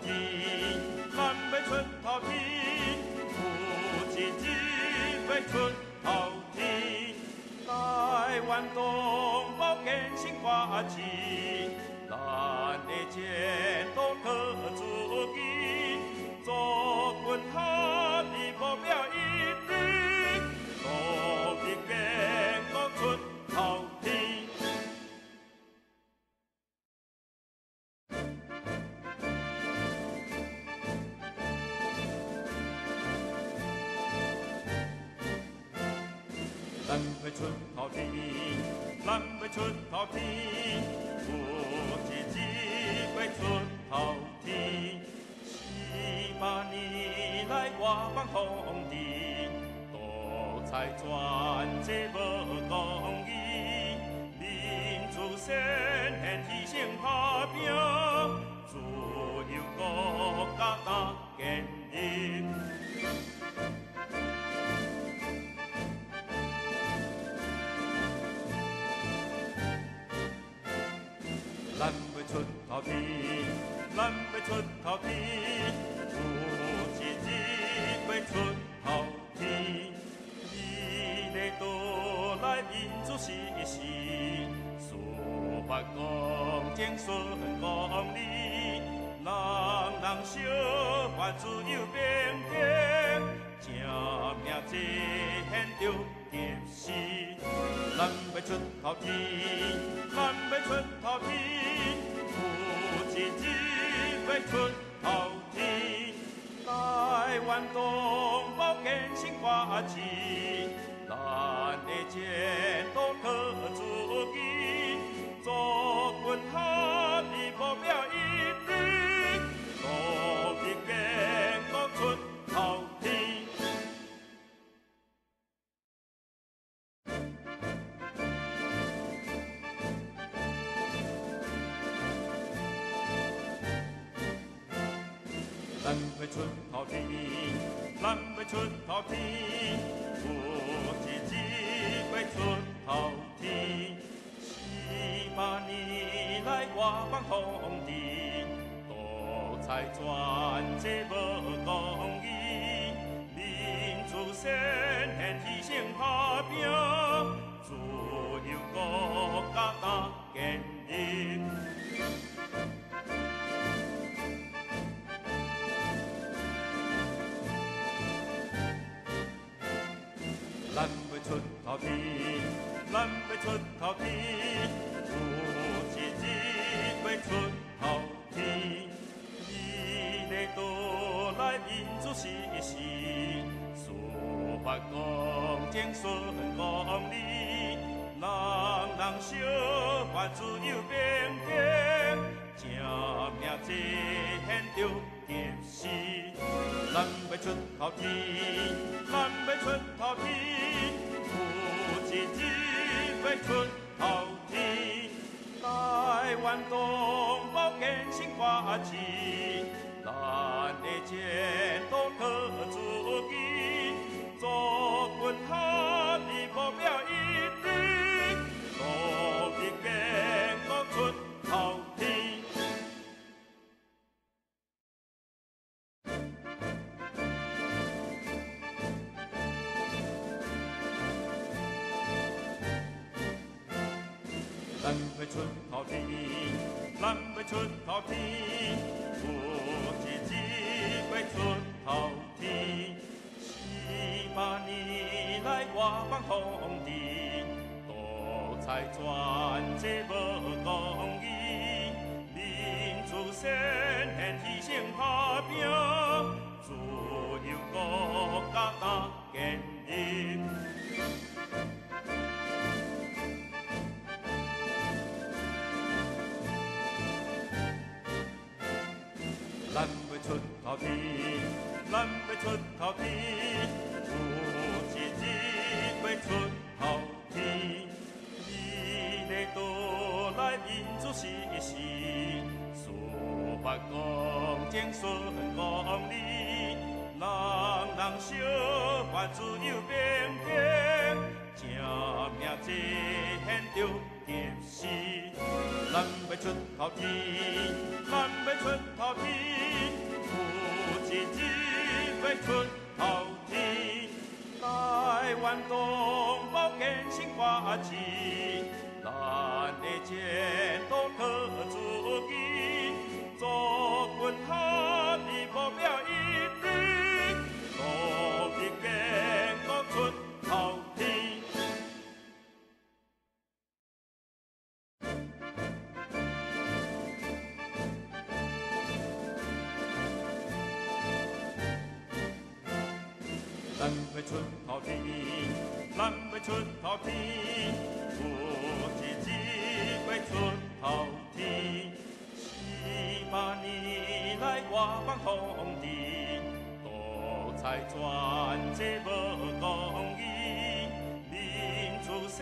天，咱欲出頭天，有一日欲出頭天。台灣同胞堅心掛志，咱的前途靠自己，祖國合一目標一致，獨立建國出頭天。咱欲出頭天，咱欲出頭天，有一日欲出頭天。400年來外邦統治，獨裁專制無公義，民主先賢犧牲打拼，自由國家打建立。咱欲出頭天，咱欲出頭天，有一日欲出頭天。伊的倒來民主實施，司法公正順公理，人人相伴自由平等，正命這現著及時。咱欲出頭天，咱欲出頭天，有一日欲出頭天。台灣同胞堅心掛志，咱的前途靠自己，祖國合一目標一致，獨立建國出頭天。咱欲出頭天，咱欲出頭天，有一日欲出頭天。400年來外邦統治，獨裁專制無公義，民主先賢犧牲打拼，自由國家打建立。咱欲出頭天，咱欲出頭天，有一日欲出頭天。伊的倒來民主實施，司法公正順公理，人人相伴自由平等，正命這現著及時。咱欲出頭天，咱欲出頭天，有一日欲出頭天。台灣同胞堅心掛志，咱的前途靠自己，祖國合一目標一致，獨立建國出頭天。咱欲出頭天，咱欲出頭天，有一日欲出頭天。400年來外邦統治，獨裁專制無公義，民主先賢犧牲打拼，自由國家打建立。咱欲出頭天，咱欲出頭天，有一日欲出頭天。伊的倒來民主實施，司法公正順公理，人人相伴自由平等，正命這現著及時。咱欲出頭天，咱欲出頭天，欲出頭天，台灣同胞堅心掛志，咱的前途靠自己，祖國合一目標一致，獨立建國出頭天。咱欲出頭天，咱欲出頭天，有一日欲出頭天。400年來外邦統治，獨裁專制無公義，民主先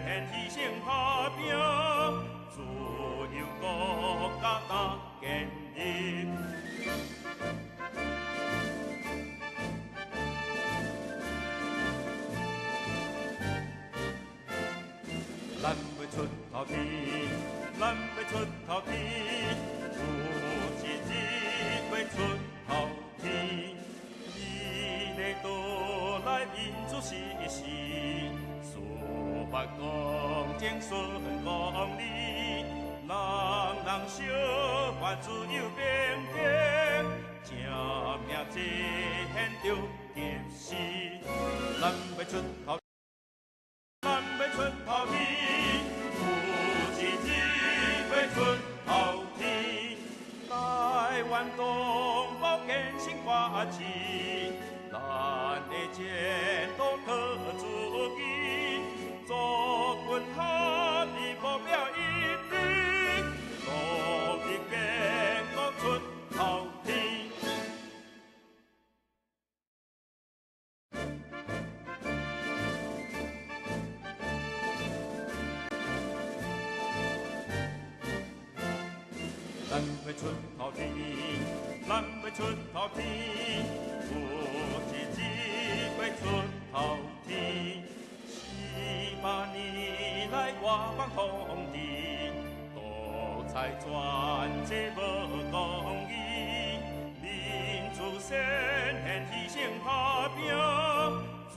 賢犧牲打拼，自由國家打建立。咱欲出頭天，咱欲出頭天，有一日欲出頭天。伊的倒來民主實施，司法公正順公理，人人相伴自由平等，正命這現著及時。咱欲出頭，咱欲出頭天，有一日欲出頭天。台灣同胞堅心掛志，咱的前途靠自己，祖國合一目標一致，獨立建國出頭天。咱欲出頭天，咱欲出頭天，有一日欲出頭天。400年來外邦統治，獨裁專制無公義，民主先賢犧牲打拼，自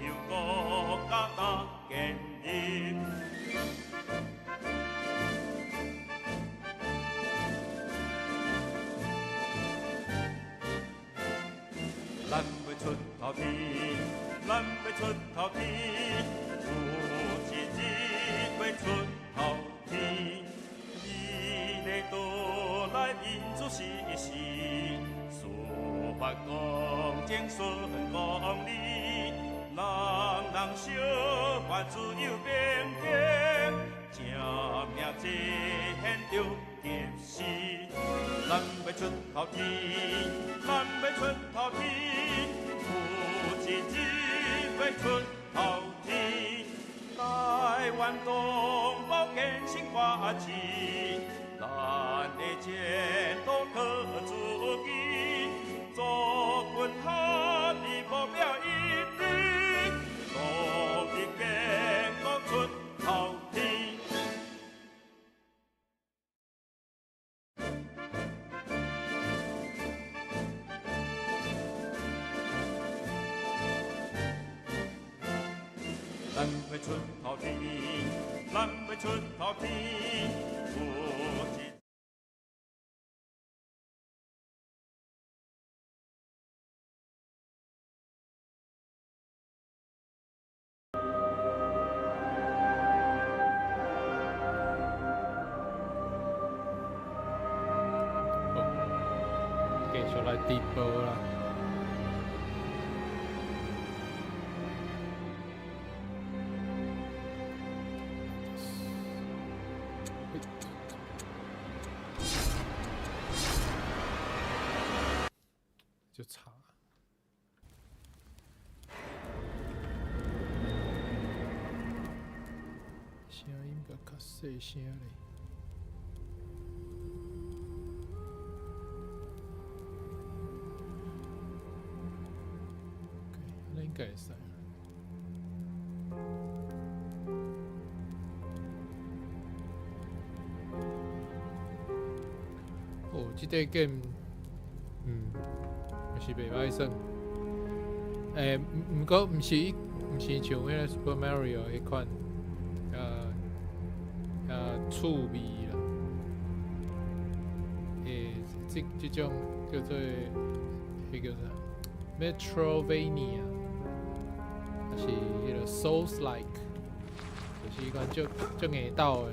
由國家打建立。咱欲出頭天，咱欲出頭天，有一日欲出頭天。伊的倒來民主實施，司法公正順公理，人人相伴自由平等，正命這現著及時。咱欲出頭天，咱欲出頭天，有一日欲出頭天。台灣同胞堅心掛志，咱的前途靠自己，祖國合一目標一致，獨立建國出頭天。咱欲出頭天，咱欲出頭天，有一。好，繼續來直播啦。就查。聲音閣較細聲咧。OK，按呢應該會使。哦，這塊 game，是袂歹耍。毋過毋是像彼个 Super Mario 彼款，趣味啦。這種叫做彼叫啥？Metroidvania，抑是彼个 Souls-like，就是彼款足足硬鬥的，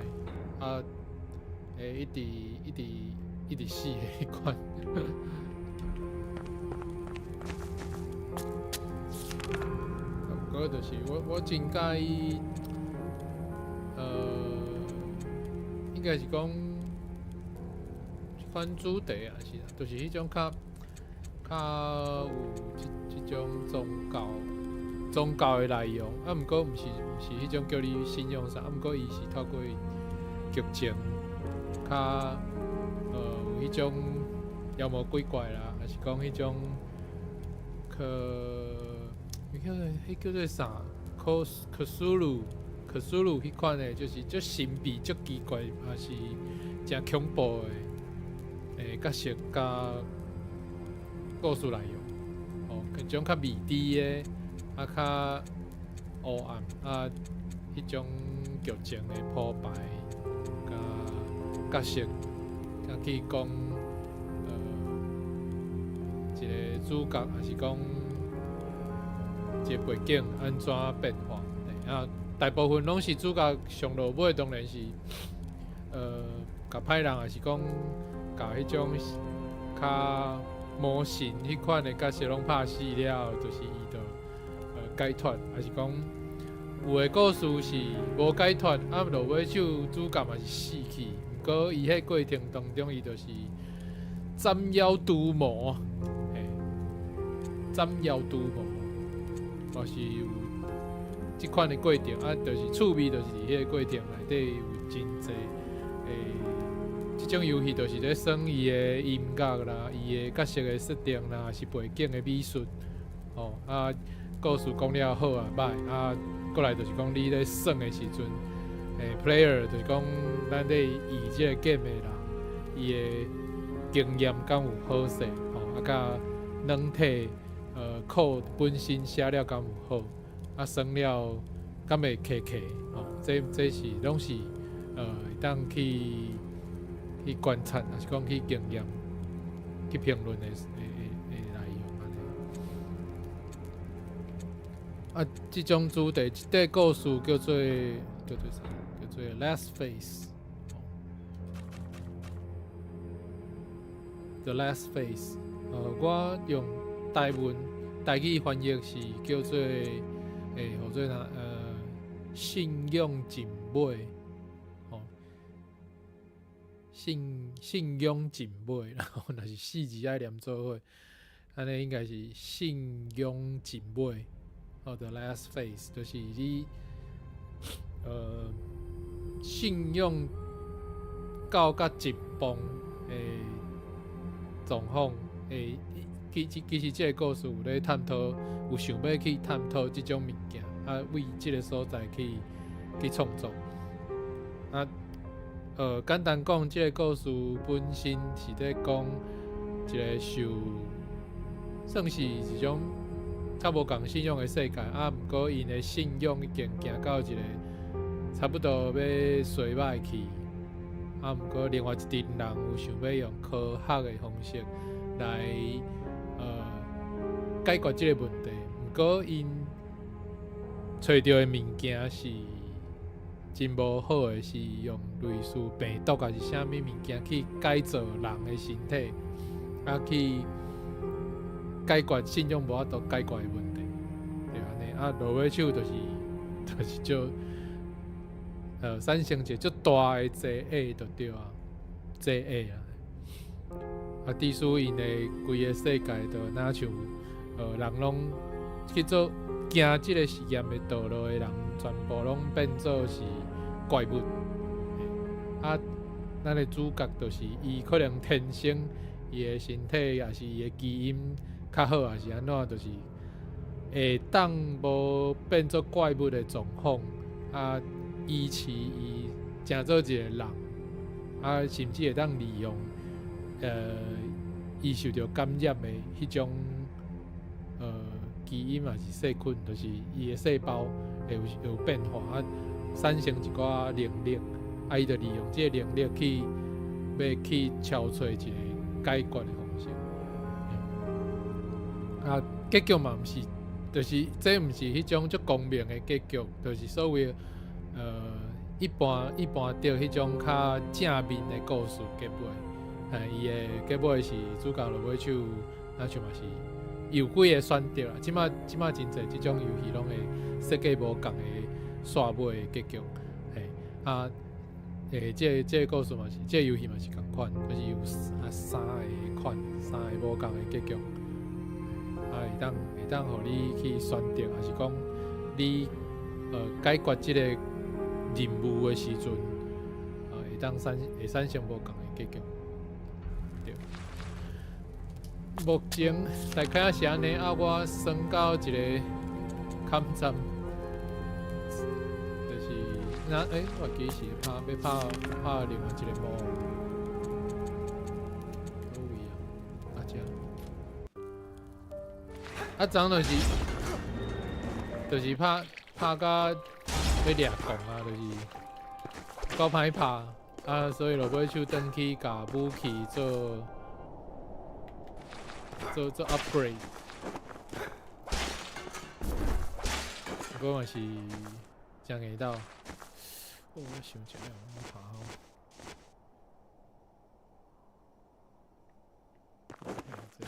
啊，一直一直一直死的彼款。毋過就是我真佮意，應該是講這款主題啊，是啦，就是彼種較有這種宗教的內容，啊，毋過毋是彼種叫你信仰啥，啊，毋過伊是透過劇情較有彼種妖魔鬼怪啦，抑是講彼種可。彼叫做啥？Cthulhu 彼款的，就是足神秘、足奇怪，也是誠恐怖的角色佮故事內容。哦，彼種較未知的，啊較黑暗，啊彼種劇情的鋪排，佮角色，佮去講，一個主角，抑是講一個背景按怎變化？啊，大部分攏是主角上落尾，當然是，共歹人，抑是講共彼種較魔神彼款的角色攏拍死了後，就是伊就解脫，抑是講有的故事是無解脫，啊落尾手主角嘛是死去，毋過伊彼過程當中，伊就是斬妖除魔，嘿，斬妖除魔。嘛是有這款的過程，啊，就是趣味，就是佇彼个過程內底有真濟這種遊戲就是咧耍伊的音樂啦，伊的角色的設定啦，是背景的美術，吼啊，故事講了好啊歹啊，過來就是講你咧耍的時陣，player 就是講咱咧玩這個 game 的人，伊的經驗敢有好勢，吼啊，佮軟體code 本身寫了敢有好，啊耍了敢會卡卡，吼，這是攏是會當去觀察，抑是講去經驗、去評論的內容按呢。啊，這種主題，這個故事叫做啥？叫做 Last Phase。The Last Phase，我用台文台語翻譯是叫做號做啥？信仰盡尾，吼，信仰盡尾，然後若是四字愛連做伙，按呢應該是信仰盡尾，哦，The Last Phase，就是你信仰到甲一半的狀況，其實這個故事有咧探討，有想欲去探討這種物件，啊，為這個所在去創作。啊，簡單講，這個故事本身是咧講一個受算是一種較無仝信仰的世界，啊，毋過𪜶的信仰已經行到一個差不多欲衰敗去，啊，毋過另外一陣人有想欲用科學的方式來解決這個問題，毋過𪜶揣著的物件是真無好的，是用類似病毒抑是啥物物件去改造人的身體，啊去解決信仰無法度解決的問題，對按呢。啊，落尾手就是就產生一個足大的災厄就對啊，災厄啊。啊，致使𪜶的規个世界就若像人攏去做行這个實驗的道路的人，全部攏變做是怪物。啊，咱的主角就是伊可能天生伊的身體抑是伊的基因較好，抑是按怎，就是會當無變做怪物的狀況，啊，維持伊成做一個人，啊，甚至會當利用伊受著感染的彼種基因抑是細菌，就是伊的細胞會有變化啊，產生一寡能力，啊，伊就利用這個能力去欲去敲揣一個解決的方式。啊，結局嘛毋是，就是這毋是彼種足光明的結局，就是所謂一般著彼種較正面的故事結尾。伊的結尾是主角落尾手，若像嘛是有幾個選擇啦。這馬真濟這種遊戲攏會設計無仝的煞尾的結局。嘿，啊，這個故事嘛是，這個遊戲嘛是仝款，就是有三個無仝的結局。啊，會當予你去選擇，抑是講你解決這個任務的時陣，會產生無仝的結局。對。目前大概是按呢，啊，我算到一個坎站，就是那我其實拍欲拍拍另外一個魔，佗位啊？啊遮，啊，昨就是拍甲欲掠狂啊，就是夠歹拍啊，所以落尾手轉去共武器做 upgrade，不過嘛是誠硬鬥。哦，我想一下，我拍好。這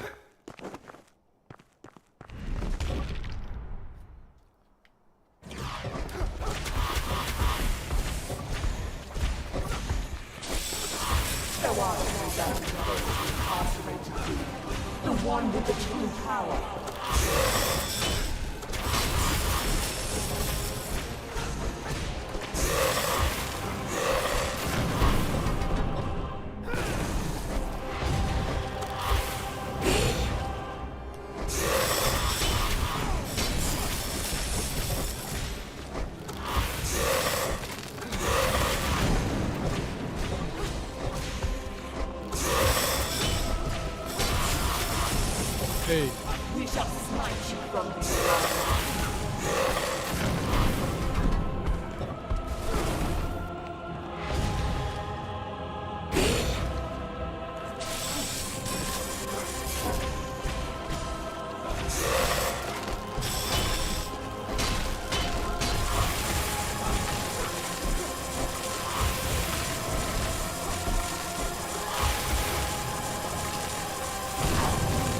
There are no doubt those incarcerated you. The one with the true power. 欸 We shall smite you from this land.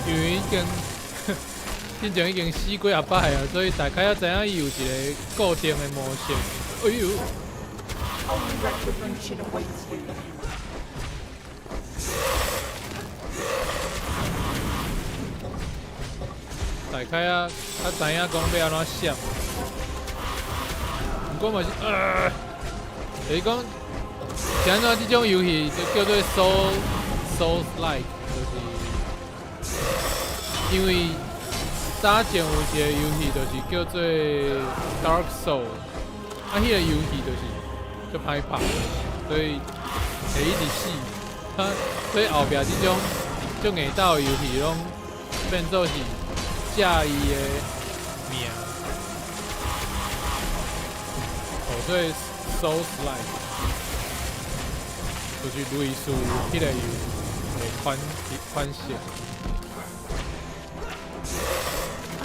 因為已經之前已經死幾仔擺啊，所以大概也知影伊有一個固定的模式。哎喲！ Only retribution awaits you. 大概啊，較知影講欲按怎閃。毋過嘛是，就是講，是按怎這種遊戲就叫做 Souls like，就是因為早前有一個遊戲就是叫做 Dark Soul，啊，彼個遊戲就是足歹拍，所以會一直死。啊，所以後壁這種足硬鬥的遊戲攏變做是借伊的名，哦，所以 Souls like 就是類似彼個遊的款式。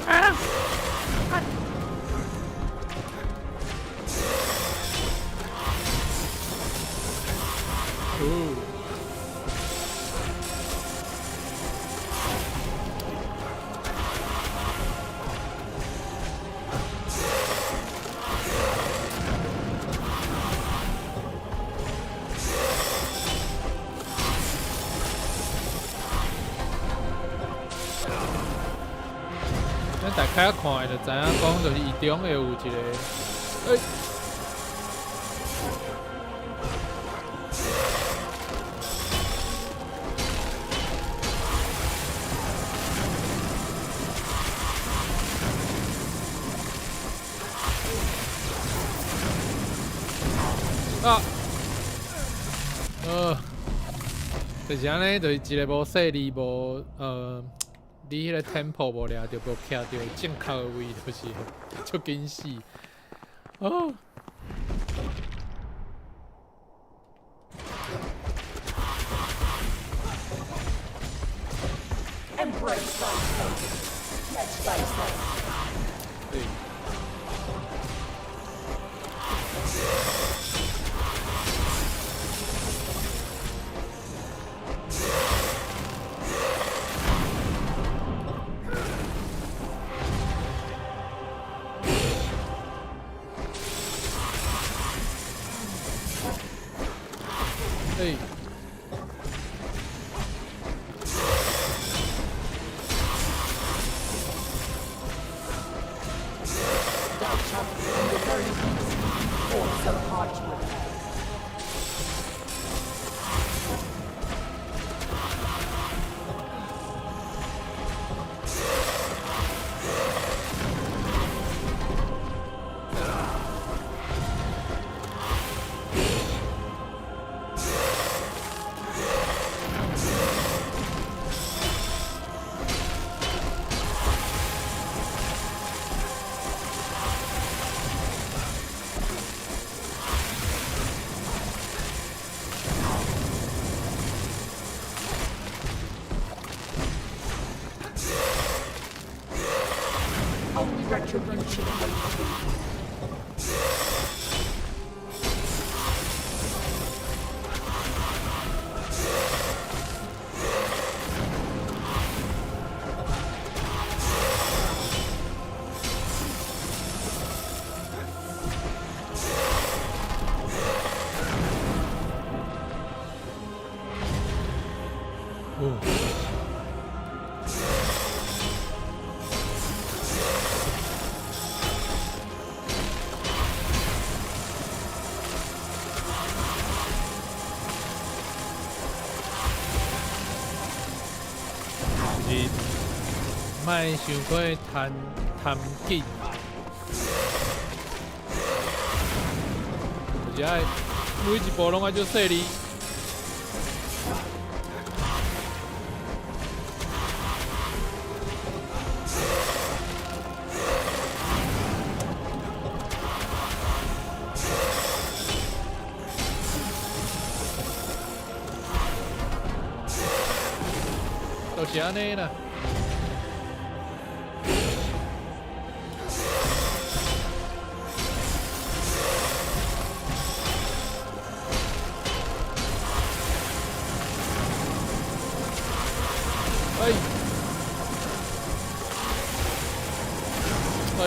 啊！哦。咱大概看的就知影講，就是伊中會有一個，欸。啊！就是按呢，就是一个無細膩，無你彼个 tempo 無掠著，無徛著正確的位，就是足緊死。哦。 Embrace thy fate. Pledge thyself. 對。欸。 Thou shalt become the very beast you fought so hard to repel. Only retribution awaits thee. 哦。就是莫傷過貪貪緊，就是愛每一步攏愛足細膩。就是按呢啦。哎，哎，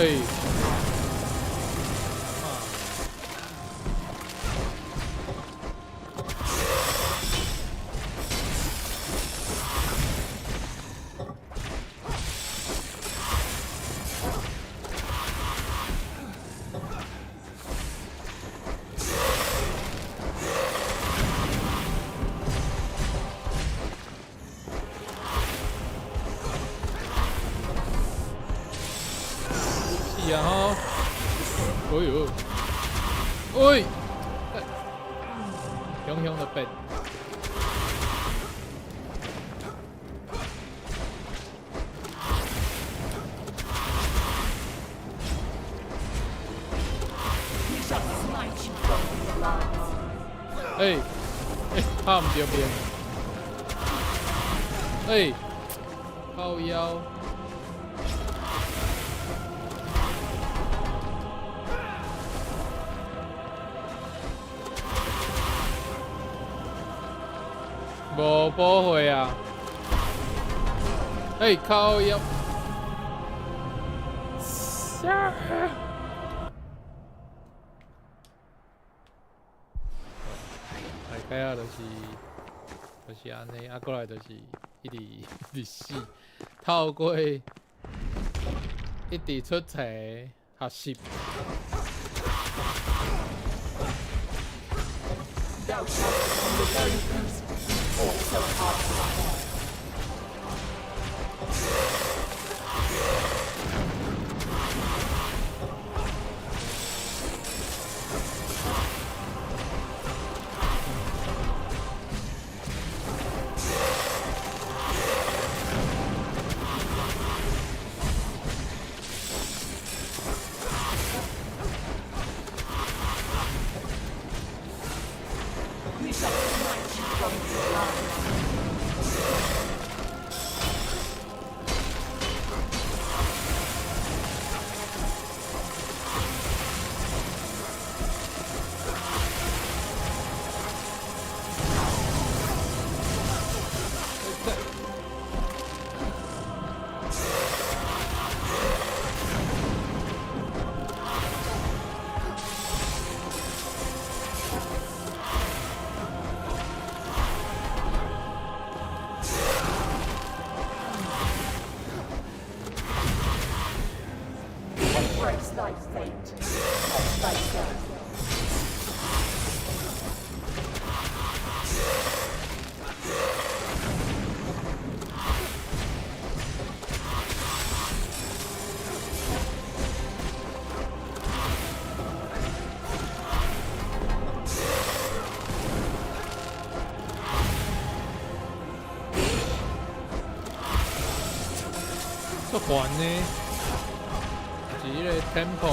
啊，是啊吼，哎呦，喂，雄雄的變。 We shall smite you both in the lance. 欸欸，拍毋著面。欸，靠腰。無保護啊！欸，靠腰。啥？大概啊，就是按呢，啊，過來就是一直一直死，透過一直出錯學習。 Thou shalt become the very beast you fought so hard to repel. land. Embrace thy fate. Protect thyself. 足煩呢，是彼个 tempo。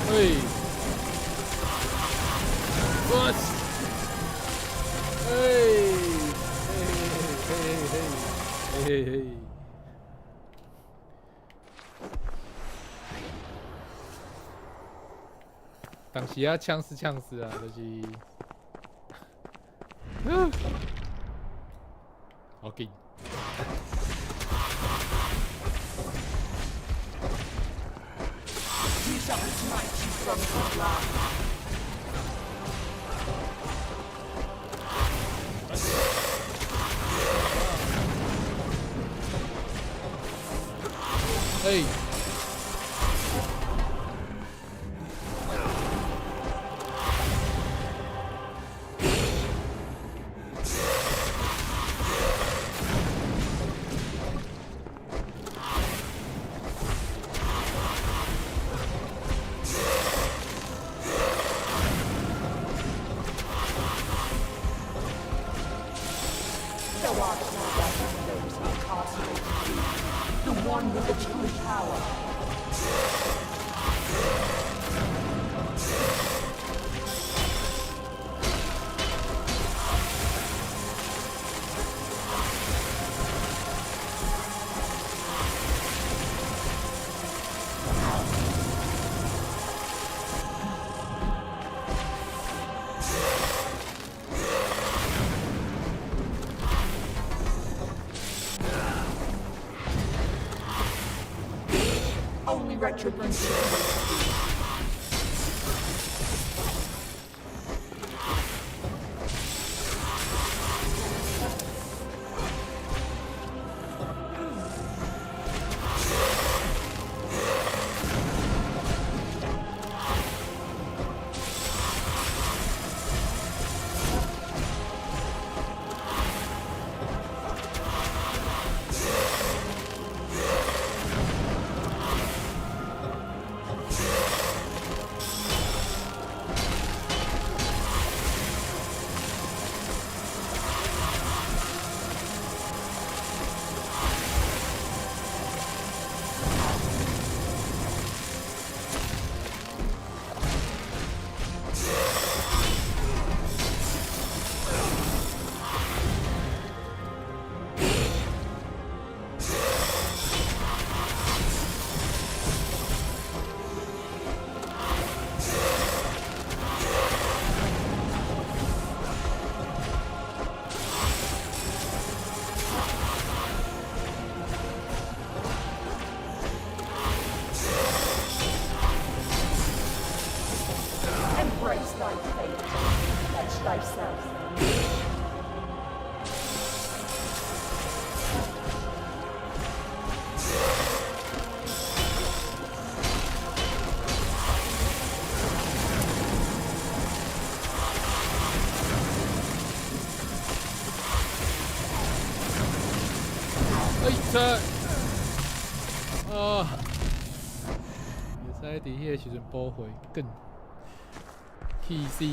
喂，我，哎，嘿嘿嘿嘿嘿嘿。當時啊，嗆死嗆死啊，就是，嗯，好緊。 We shall smite you from the land. 哎。 Thou art no better than those who incarcerated thee. The one with the true power. Only retribution awaits thee. Thyself. 哎，這啊，會使佇彼个時陣補血，更氣死！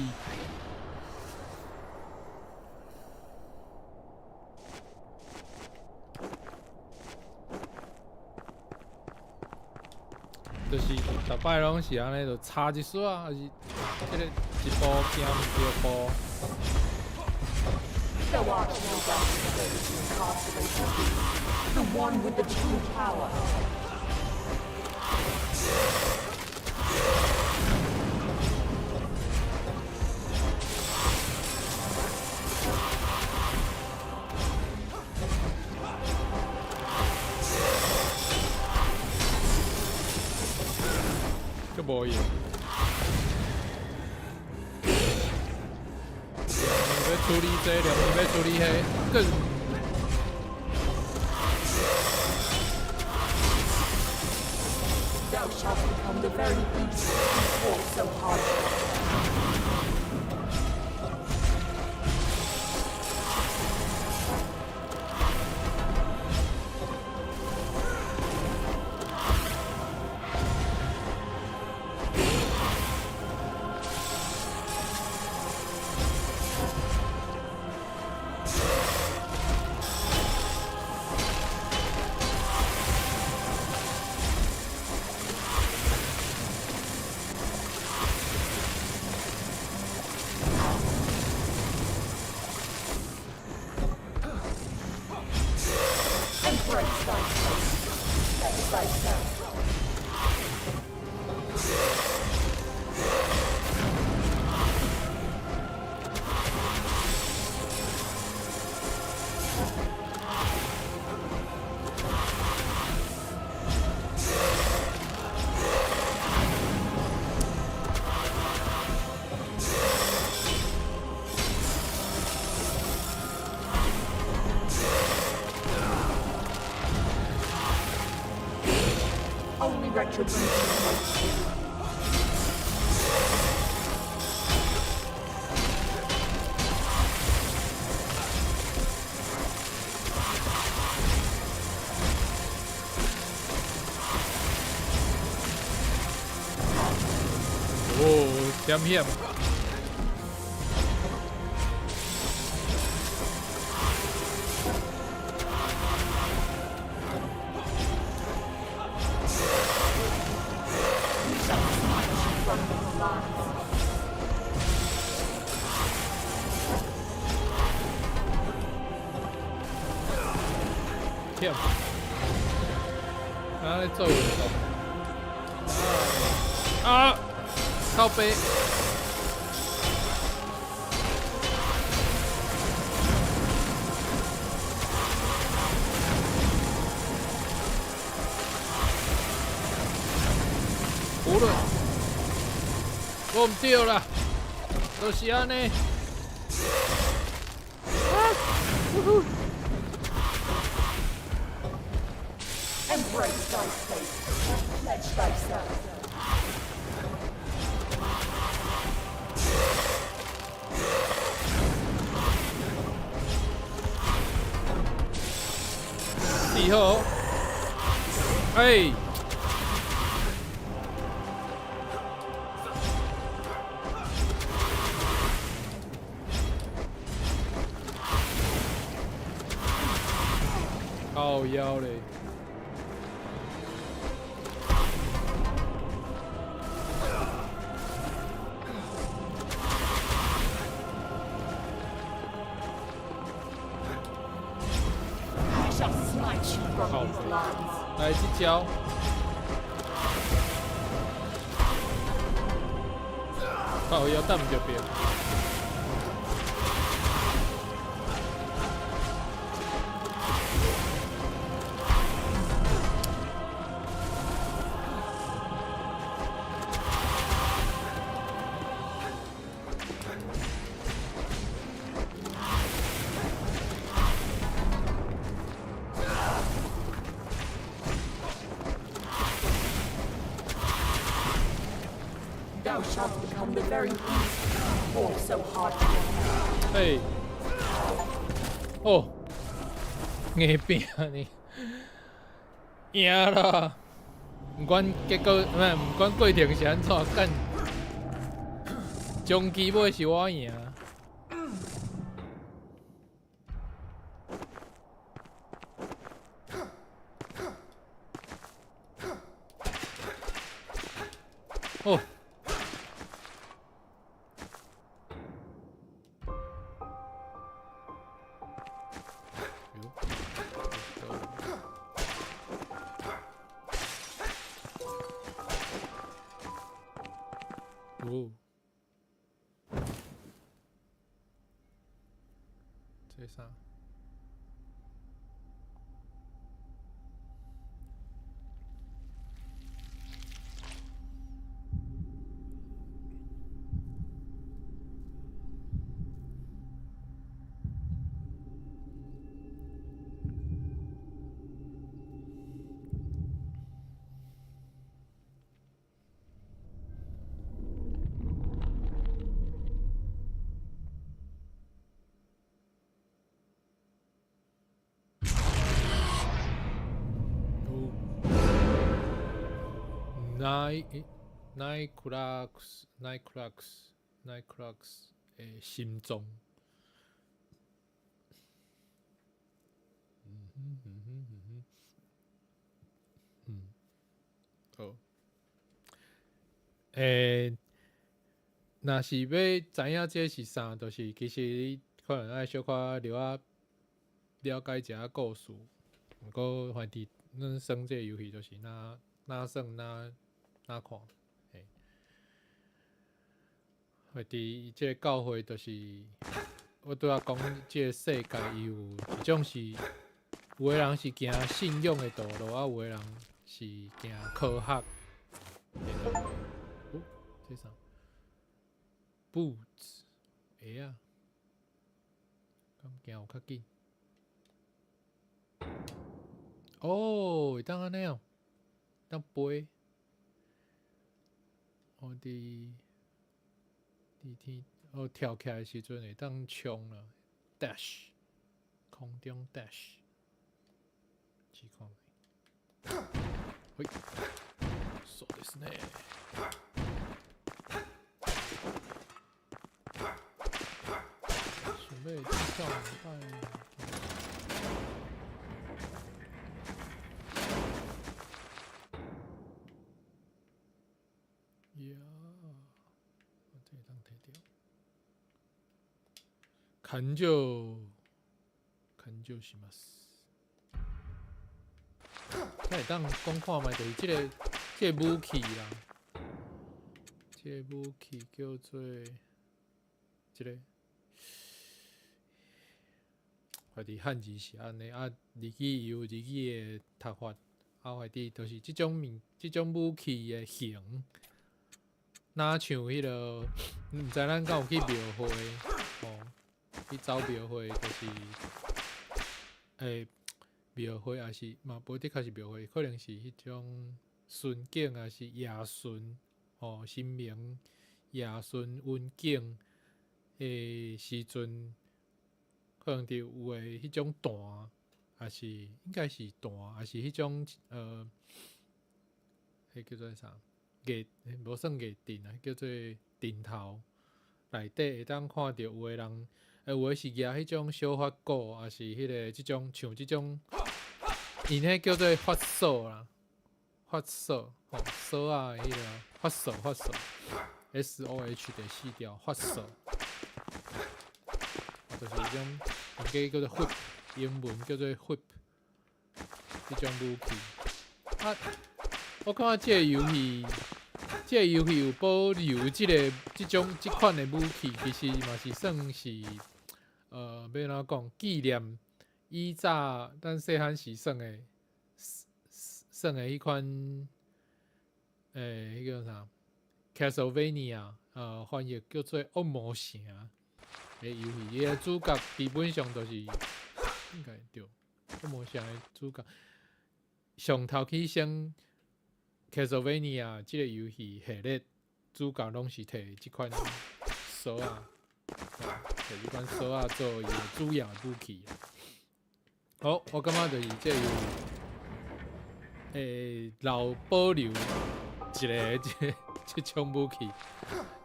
就是逐擺攏是按呢，就差一絲仔，抑是這个一步行毋著步。 Thou art no doubt those who incarcerated thee, the one with the true power. 足無用。兩面欲處理這個，兩面欲處理彼個，更 Thou shalt become the very beast who fought so hard. Embrace thy fate. Pledge thyself. Only retribution awaits thee. 哦，險險。 We shall smite you from these lands. 忝。啊，咧做運動。啊！靠背。無論，我毋對啦，就是按呢。啊！呼呼。 Embrace thy fate. Pledge thyself. 死好。哎！靠腰咧！ We shall smite you from 靠 these lands. 來這招。靠腰擋毋著邊。From the very beast you fought so hard to defeat. 嘿，哦，硬拼呢，贏啦！毋管結果，毋係毋管過程是按怎，幹終期尾是我贏。哦。喲，哦，這啥？哦，奈奈克拉克斯奈克拉克斯奈克拉克斯的心臟。嗯哼嗯哼嗯哼，嗯，好。欸，若是欲知影這是啥，就是其實你可能愛小可了仔了解一下故事。毋過反正咱耍這個遊戲就是若若耍若若看，嘿。反正這個教會就是我拄仔講這個世界，伊有一種是有的人是行信仰的道路，啊，有的人是行科學的道路。哦，這啥？Boots 鞋仔，敢行有較緊？哦，會當按呢哦，當飛。哦，佇佇天，哦跳起來的時陣會當衝啦，dash，空中 dash，試看覓。嘿，そうですね。想欲跳兩擺。呀，我這會當提著。完了，完了します。這會當講看覓，就是這个這个武器啦，這个武器叫做這个，反正漢字是按呢，啊，日語有日語的讀法，啊，反正就是這種物，這種武器的型，若像彼个，毋知咱敢有去廟會，吼，去走廟會就是，欸，廟會抑是嘛，無的確是廟會，可能是彼種巡境，抑是夜巡，吼，神明夜巡雲景的時陣，可能佇有的彼種壇，抑是應該是壇，抑是彼種彼叫做啥？藝無算藝陣啊，叫做陣頭內底會當看著有的人，有的是舉彼種小法鼓，抑是彼个這種像這種，𪜶彼叫做法鎖啦，法鎖吼，鎖仔的彼个法鎖法鎖，S O H 第四調法鎖，啊，就是彼種，𪜶叫做 whip，英文叫做 whip，這種武器。啊，我感覺這个遊戲，這个遊戲有保留這个這種這款的武器，其實嘛是算是，欲按怎講，紀念以早咱細漢時耍的，耍的彼款，欸，彼叫啥？Castlevania，翻譯叫做惡魔城的遊戲，伊的主角基本上就是應該對，惡魔城的主角上頭起先 Castlevania 這个遊戲系列主角攏是提這款索仔，提這款索仔做伊的主要武器。好，我感覺就是這有留保留一个這種武器，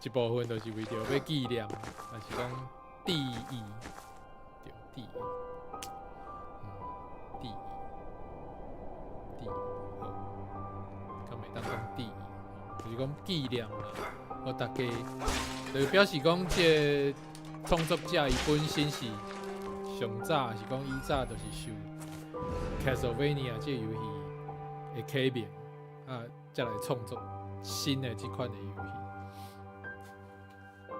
一部分就是為著欲紀念，抑是講致意，對，致意，致意，致意，好，敢會當講致意，就是講紀念啦，予大家，就表示講這个創作者伊本身是上早，是講以早就是受 Castlevania 這个遊戲的啟蒙，啊，才來創作新的這款的遊戲。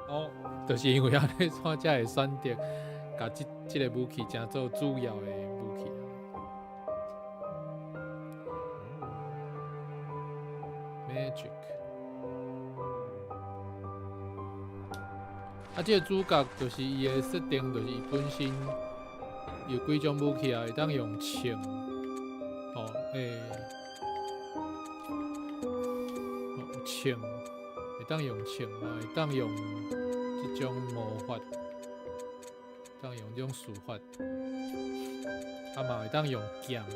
哦，就是因為按呢，我才會選擇共這個武器成做主要的武器。哦，Magic。啊，這個主角就是伊的設定，就是伊本身有幾種武器啊，會當用槍，哦，槍，會當用槍嘛，會當用這種魔法，當用這種術法，啊嘛會當用劍啊，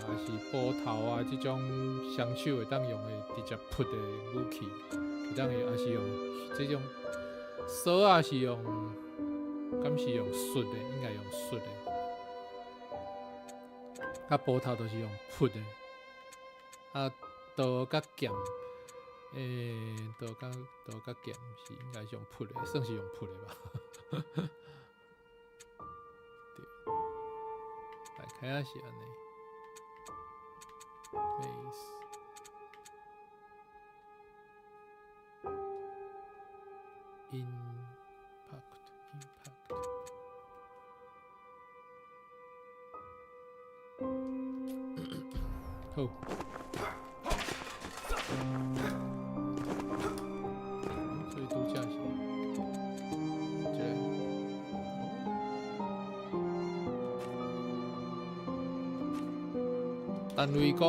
抑是斧頭啊，這種雙手會當用的直接撲的武器，會當用，抑是用這種索仔是用，敢是用術的，應該用術的。啊，斧頭就是用撲的，啊，刀佮劍，刀佮劍是應該是用撲的，算是用撲的吧。對，大概是按呢。Base。Impact impact。好。所以拄才是這个。單雷公，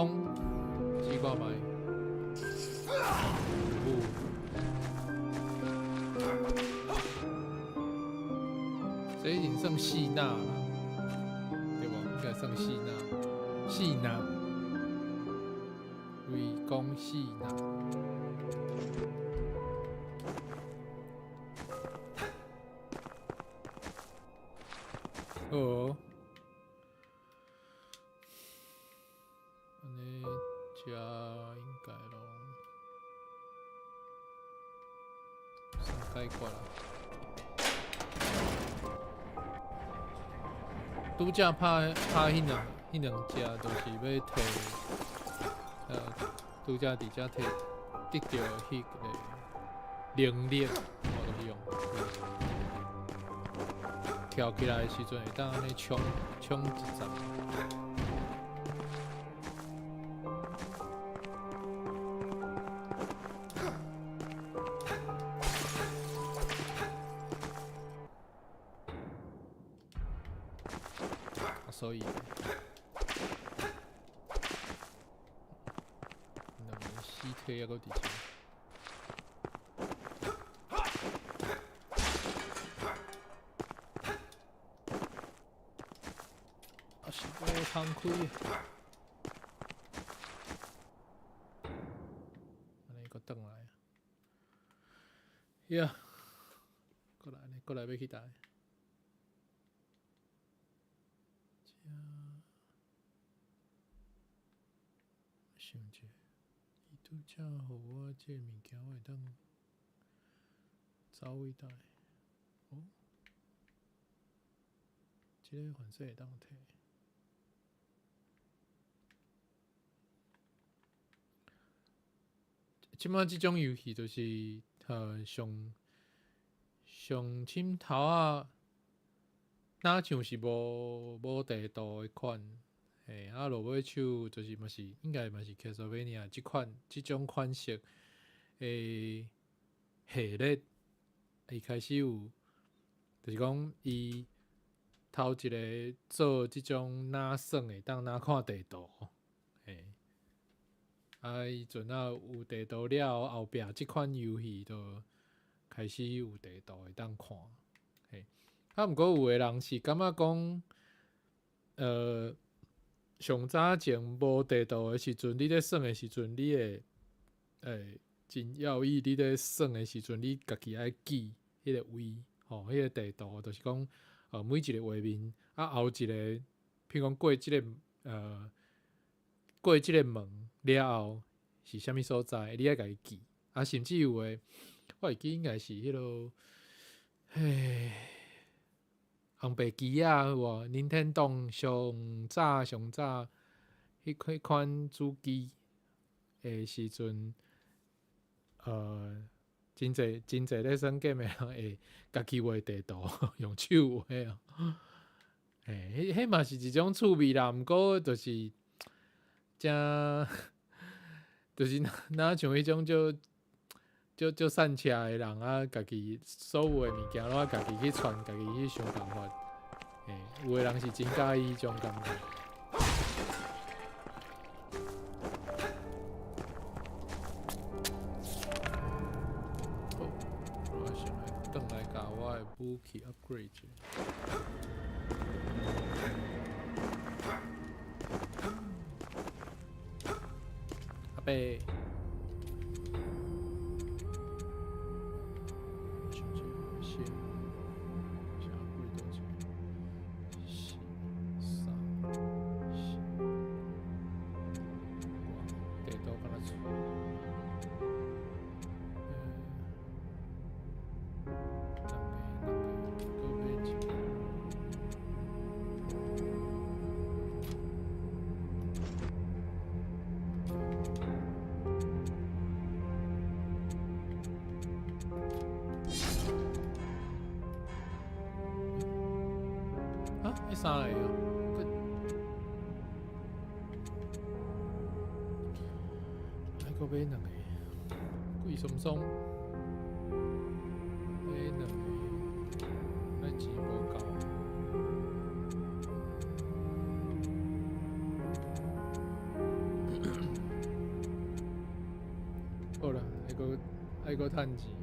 試看覓。有。這已經算細納啦，對無？應該算細納，細納，雷公細納。好，按呢，這應該攏算解決啦。拄才拍彼兩隻，就是欲提，拄才佇遮提得著彼个能力，我就是用跳起來的時陣會當按呢衝衝一陣。所以，兩個屍體猶閣佇遮。啊是無通開的，按呢閣轉來啊！呀，閣來呢，閣來欲去佗？遮，想者，伊拄才予我這个物件，我會當走位佗？哦，這个反正會當提。這擺這種遊戲就是，上上深頭仔，若像是無地圖的款，嘿，啊落尾手就是嘛是應該嘛是 Castlevania 這款這種款式的系列，伊開始有，就是講伊頭一个做這種若耍會當若看地圖，嘿，啊，彼陣啊有地圖了後，後壁這款遊戲就開始有地圖會當看。嘿，啊，毋過有的人是感覺講，上早前無地圖的時陣，你咧耍的時陣，你會真要意，你咧耍的時陣，你家己愛記彼個位，吼，彼個地圖，就是講，每一個畫面，啊後一個，譬如講過這個門了後是啥物所在，你愛共伊記。啊，甚至有的，我會記應該是彼落，嘿，紅白機仔有無？Nintendo 上早上早，彼款主機的時陣，真濟真濟咧耍 game 的人會家己畫地圖，用手畫哦。嘿，彼嘛是一種趣味啦，毋過就是誠，就是若像彼種足足足散赤的人啊，家己所有的物件攏愛家己去串，家己去想辦法。嘿，有的人是真佮意彼種感覺。好，我先來轉來共我的武器 upgrade 一下。阿伯。想這個先，先 upgrade 多一個，四、三、四，哇，地圖敢若出。兩個兩個，閣買一個。啊，彼三个哦，閣愛閣買兩個，貴鬆鬆，買兩個，愛錢無夠。好啦，愛閣趁錢。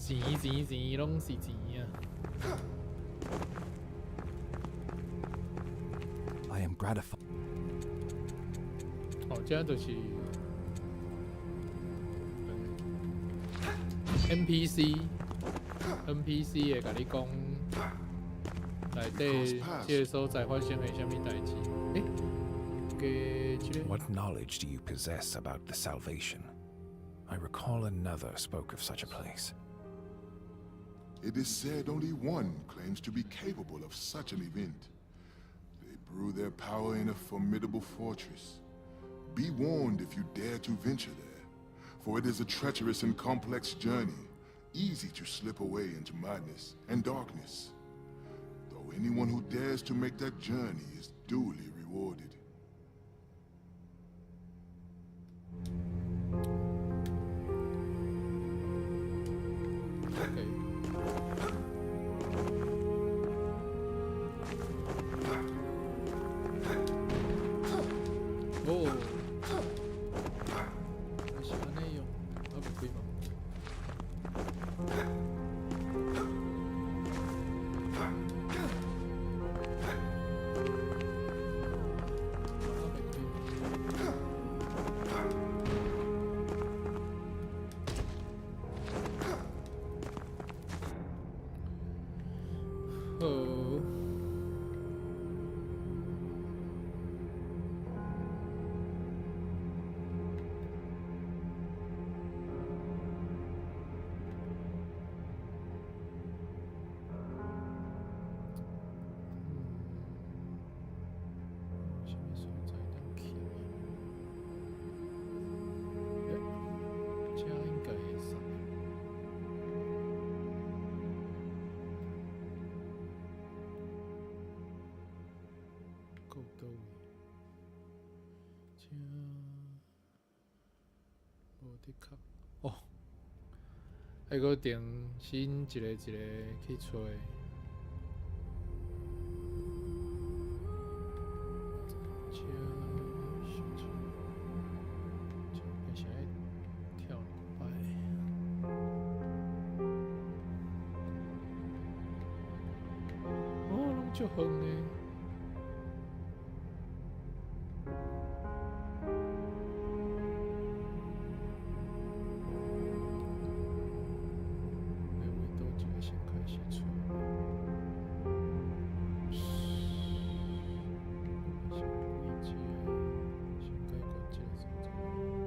錢錢錢，攏是錢啊！ I am gratified. 哦，這就是 NPC 會共你講內底這个所在發生的啥物代誌。欸，加這个 What knowledge do you possess about the Salvation? I recall another spoke of such a place. It is said only one claims to be capable of such an event. They brew their power in a formidable fortress. Be warned if you dare to venture there, for it is a treacherous and complex journey, easy to slip away into madness and darkness. Though anyone who dares to make that journey is duly rewarded. OK。哦，是按呢用，啊袂開門。啊袂開門。好。啥物所在當去？欸，這應該會使。的确，哦，愛閣重新一个一个去揣。這小這，這應該是愛跳兩擺。哦，攏足遠的。欲為佗一个先開始揣？先開這個，先解決這個所在。這個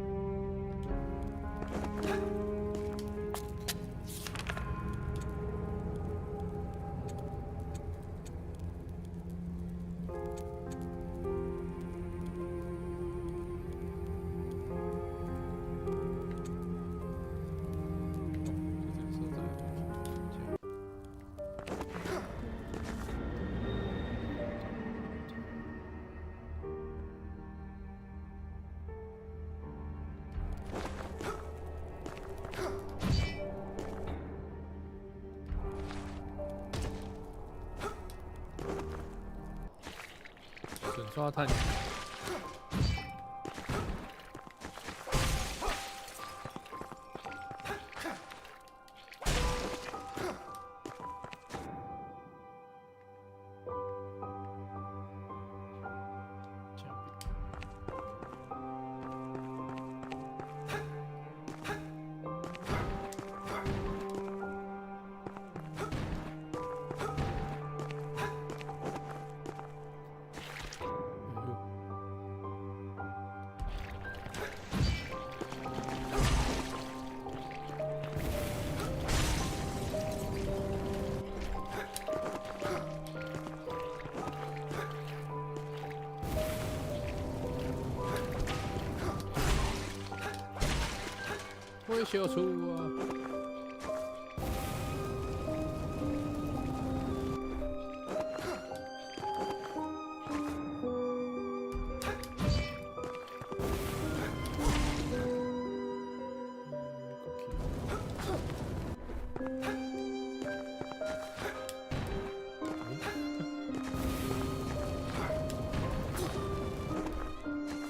所在，這。順煞趁。正邊。哎呦！火燒厝啊！過去。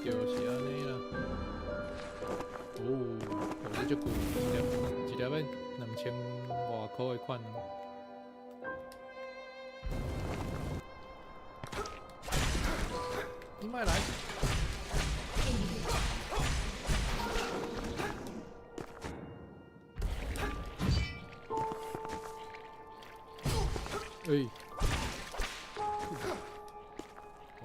就是按呢啦。哦，哦，這足貴，一粒一粒欲2000外箍的款。你莫來！欸！哦？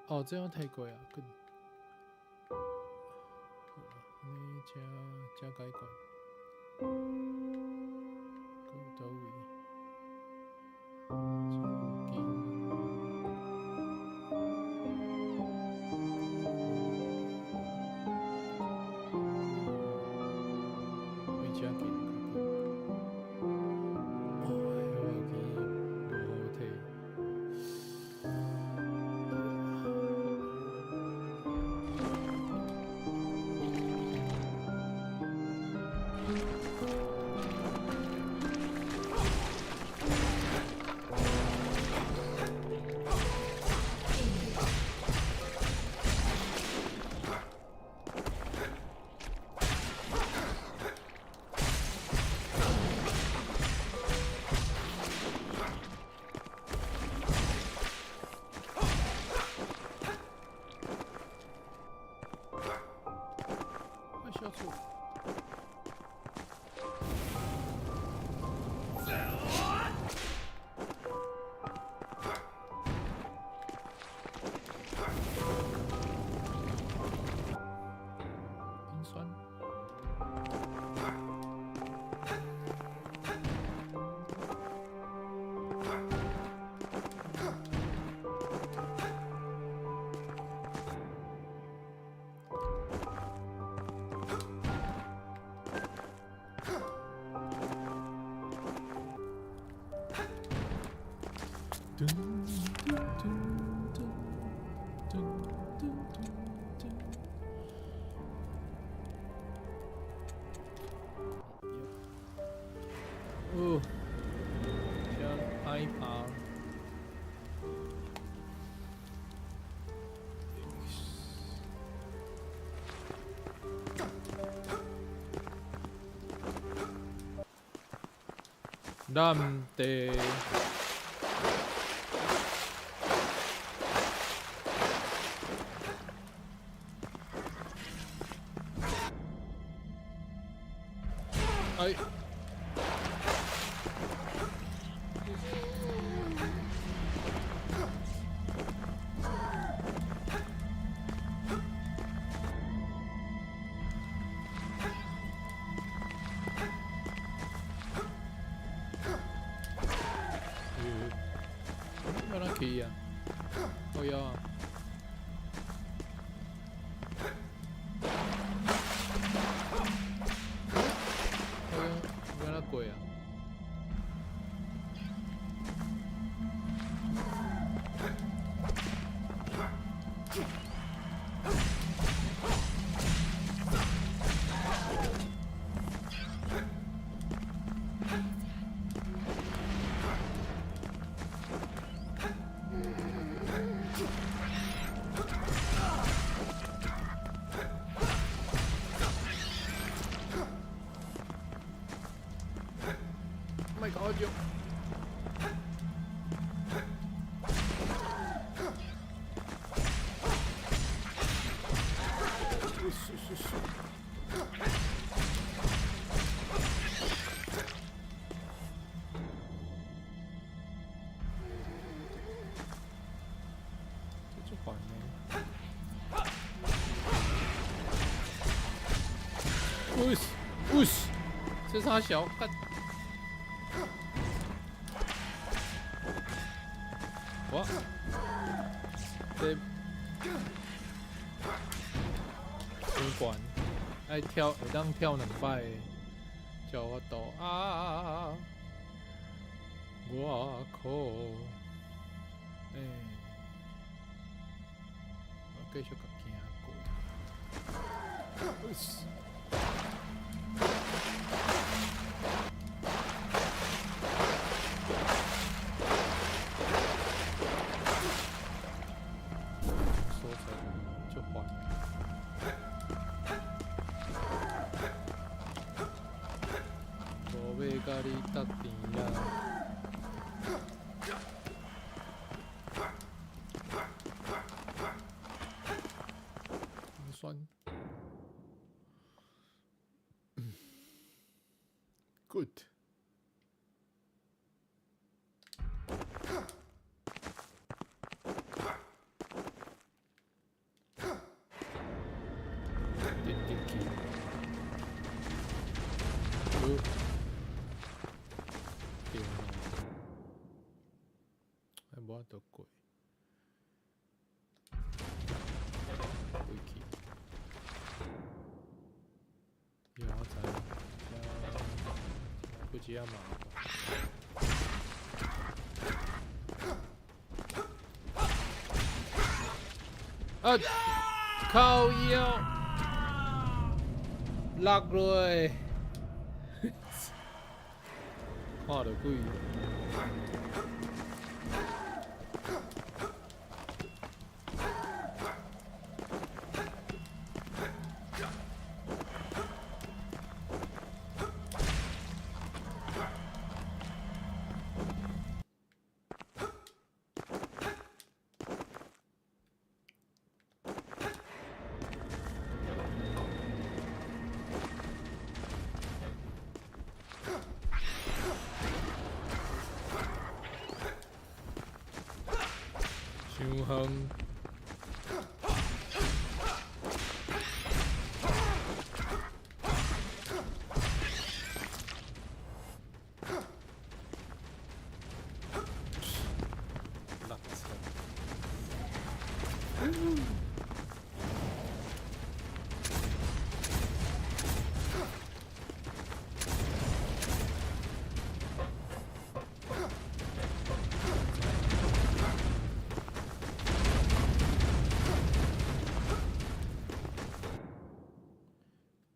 哦，這樣太貴啊！更，你這這解決？閣佗位？這附近。為這近較緊。哦，彼個無好提。我小厝。冰酸。噔噔噔噔噔噔噔。哦，遮歹爬。咱地。哎。要哪去啊？哦哟。哦哟，要哪过啊？莫共我著！這足煩的。有有，這啥小幹？哇！這伤悬，愛跳會當跳兩擺，才有法度啊！我靠！欸，我繼續共行過。所在足煩。無欲共你搭甜啦。酸。Good。直直去。好。對吼。還無法度過。回去。有我知，遮不止啊麻煩。啊！靠腰，落落去，看著鬼。傷遠。六層。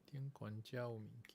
頂懸遮有物件。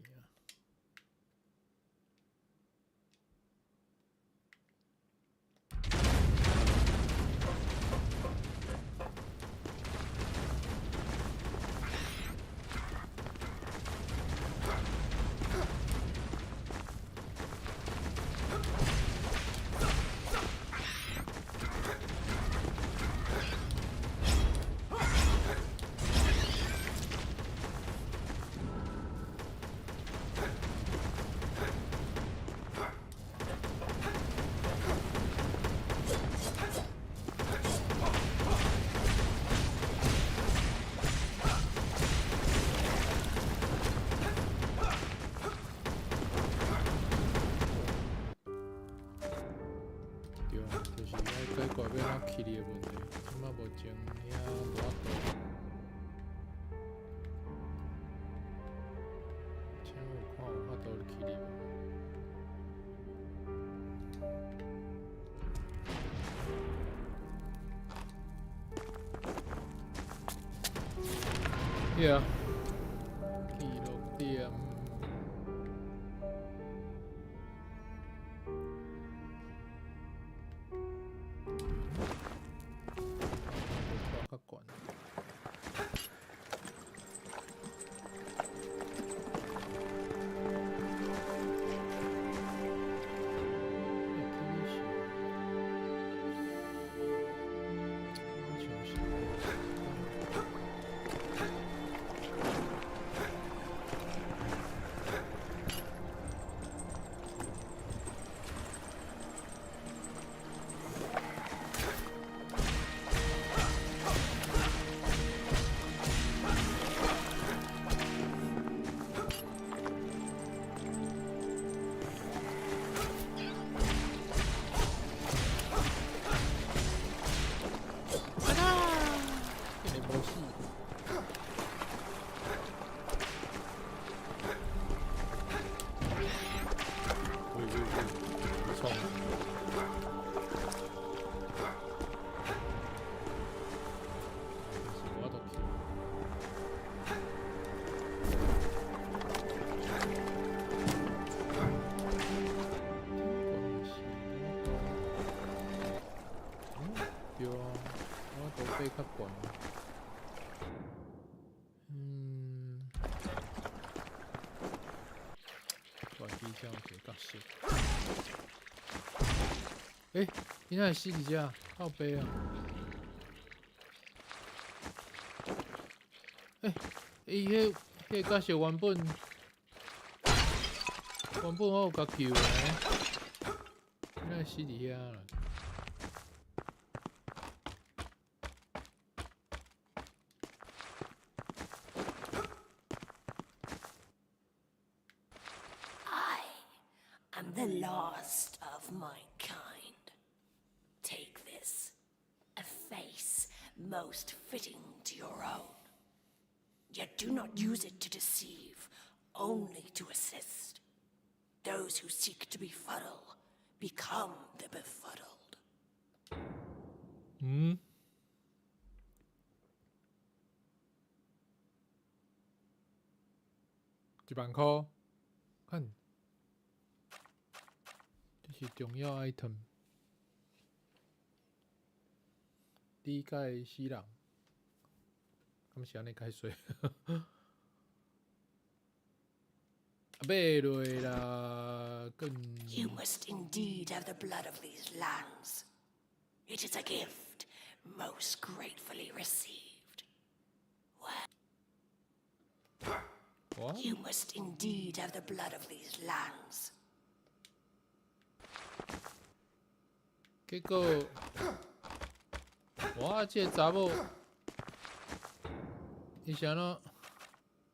欲按怎起的问题，這擺目前遐無法度。請有看有法度起哩無？Yeah，記錄點。較懸。欸，這你像是，竟然無死。喂喂喂，創！是無法度去。對啊，我都爬較懸。怪機這樣有一個角色。欸，伊哪會死佇遮？靠北啊！欸，伊彼個角色原本我有共救的，伊哪會死佇遐啦？ I am the last of my kind. Take this, a face most fitting to your own. Yet do not use it to deceive, only to assist. Those who seek to befuddle become the befuddled. 嗯？1萬箍，看，這是重要 item。理解死人，敢是按呢解說？啊，買落啦，更 You must indeed have the blood of these lands. It is a gift most gratefully received. 哇， You must indeed have the blood of these lands. 結果，哇，這个查某，伊是按怎？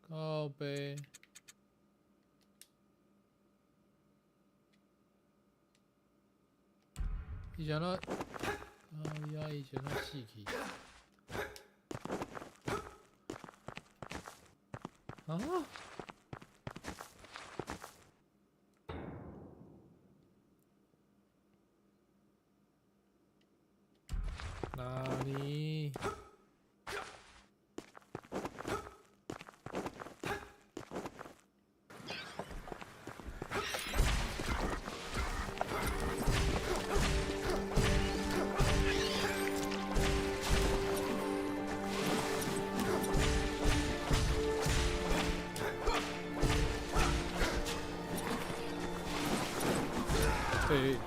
靠北。伊是按怎？哎呀，伊是按怎死去？啊？哪裡？欸。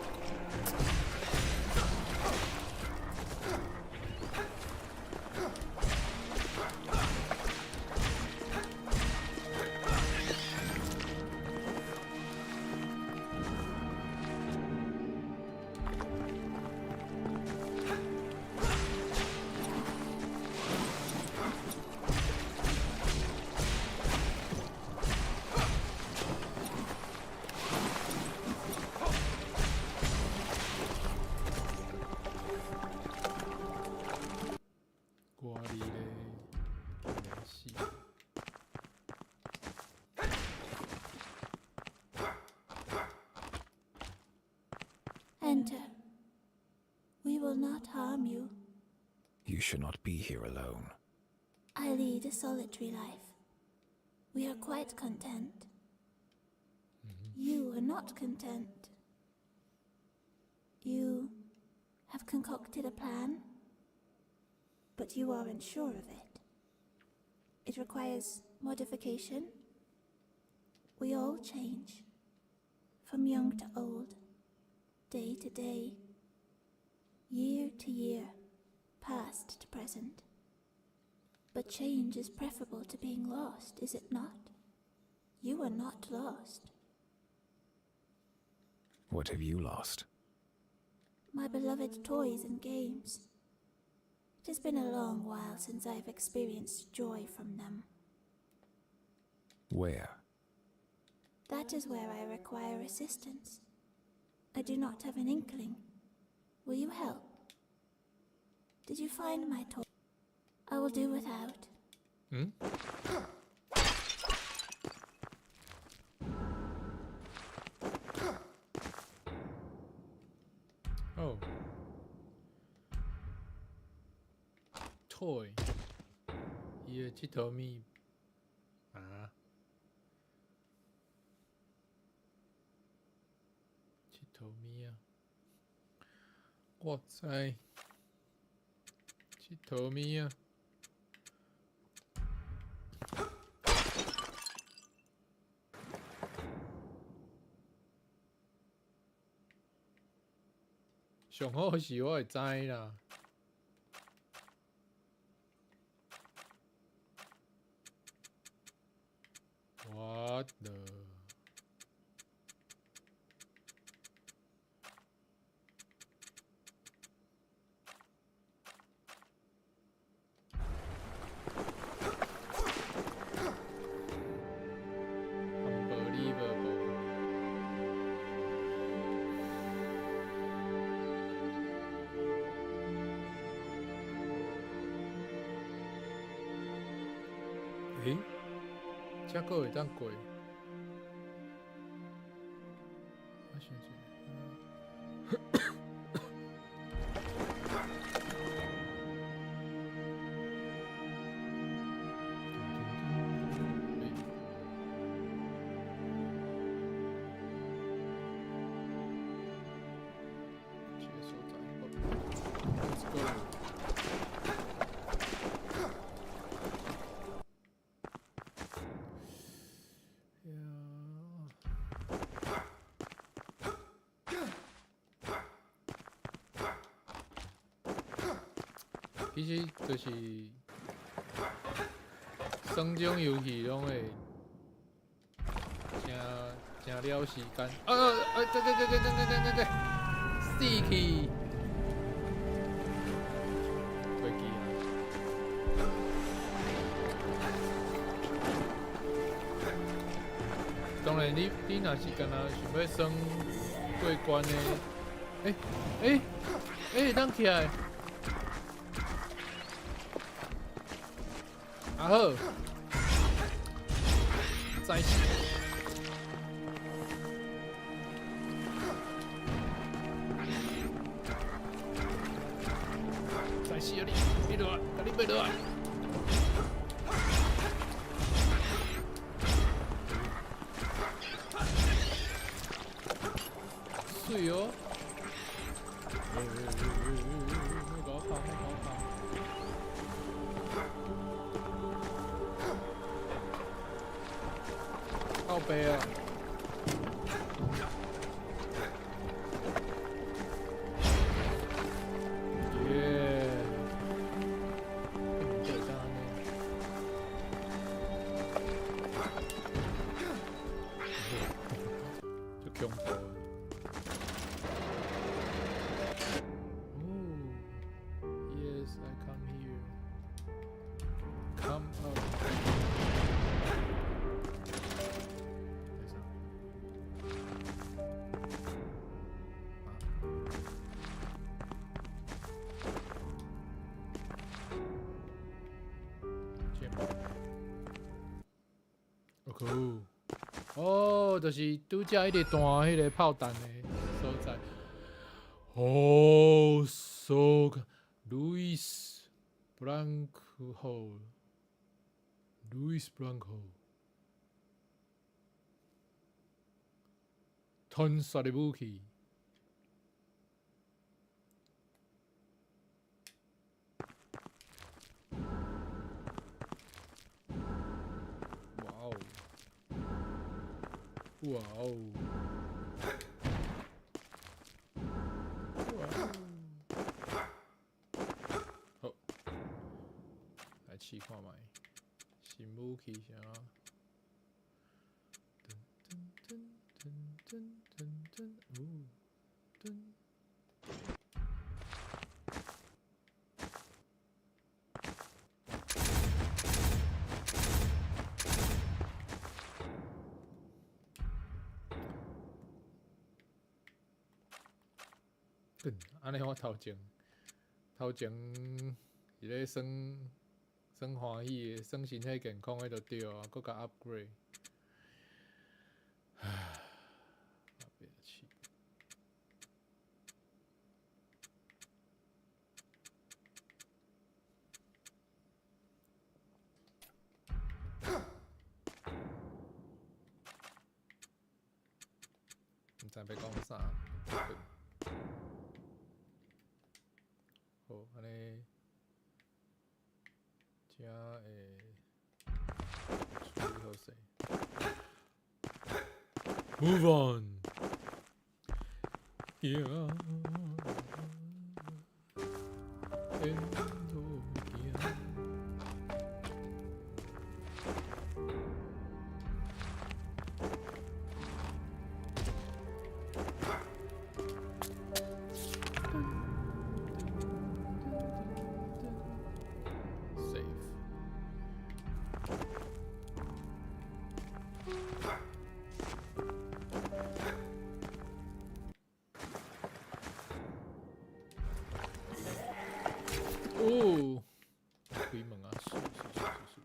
You should not be here alone. I lead a solitary life. We are quite content. You are not content. You have concocted a plan, but you are unsure of it. It requires modification. We all change, from young to old, day to day, year to year, past to present. But change is preferable to being lost, is it not? You are not lost. What have you lost? My beloved toys and games. It has been a long while since I have experienced joy from them. Where? That is where I require assistance. I do not have an inkling. Will you help? Did you find my toy? I will do without. 嗯？哦，toy，伊的𨑨迌物啊，𨑨迌物啊，我知，𨑨迌物啊。上好是我會知啦。What the？Unbelievable！欸，這閣會當過？我想一下。欸，這個所在，好，Let's go。呀，其實就是耍這種遊戲攏會誠誠了時間。啊啊啊！對對對對對對對對，死去！袂記啊！當然你，你若是敢若想欲耍過關的，欸欸欸，會當起來。啊好，再死。再死啊你！你落來，共你爬落來。媠哦！欸欸欸欸欸欸！莫共我拍，莫共我拍。靠北啊！耶！欸，毋过會當按呢？足恐怖的。哦，Yes, I come here. Come up. 在啥？啊？这无。哦酷！哦，就是拄才一直彈彼个炮彈的所在。哦，so Luis。Blanco, Luis Blanco，吞杀的武器。哇哦！哇哦！哇哦！好，來試看覓，新武器啥？噔噔噔噔噔噔噔，哦，噔。嗯，按呢我頭前頭前是咧耍耍歡喜的，耍身體健康的就對啊，閣共 upgrade。唉，別氣。毋知欲講啥。好，按呢，遮會處理好勢。Move on。行，沿路行。Save。哦，開門啊！是是是是是。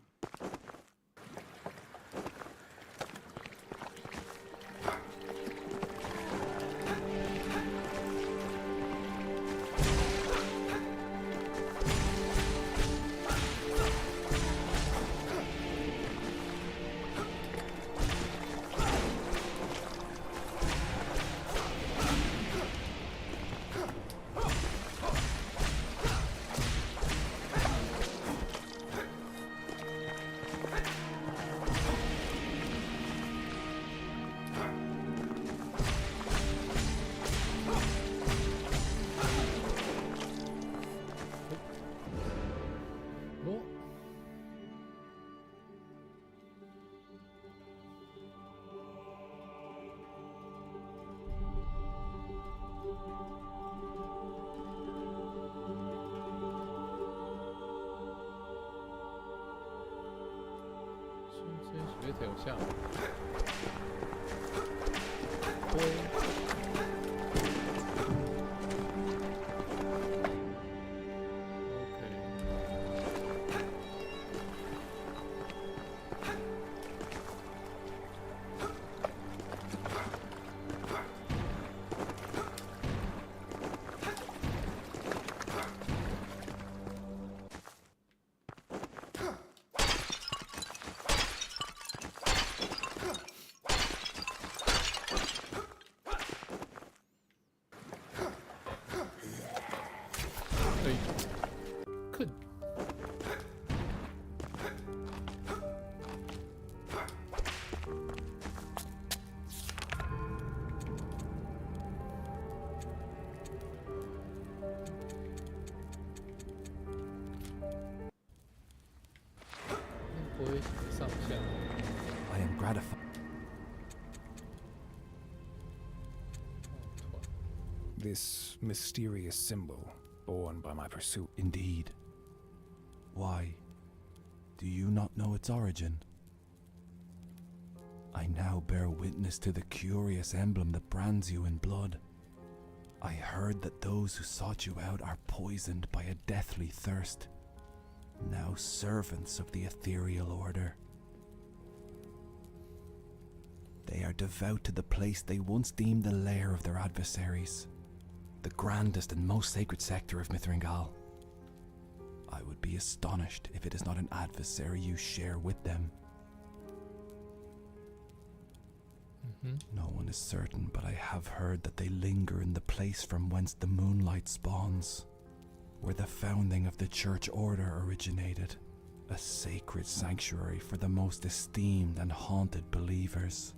哦。這是欲跳啥？飛。OK。對，困。不會上下。 I am gratified. This mysterious symbol, borne by my pursuit. Indeed. Why? Do you not know its origin? I now bear witness to the curious emblem that brands you in blood. I heard that those who sought you out are poisoned by a deathly thirst, now servants of the Aetherial Order. They are devout to the place they once deemed the lair of their adversaries, the grandest and most sacred sector of Mithringal. I would would be astonished if it is not an adversary you share with them. No one is certain, but I have heard that they linger in the place from whence the moonlight spawns, where the founding of the church order originated, a sacred sanctuary for the most esteemed and haunted believers.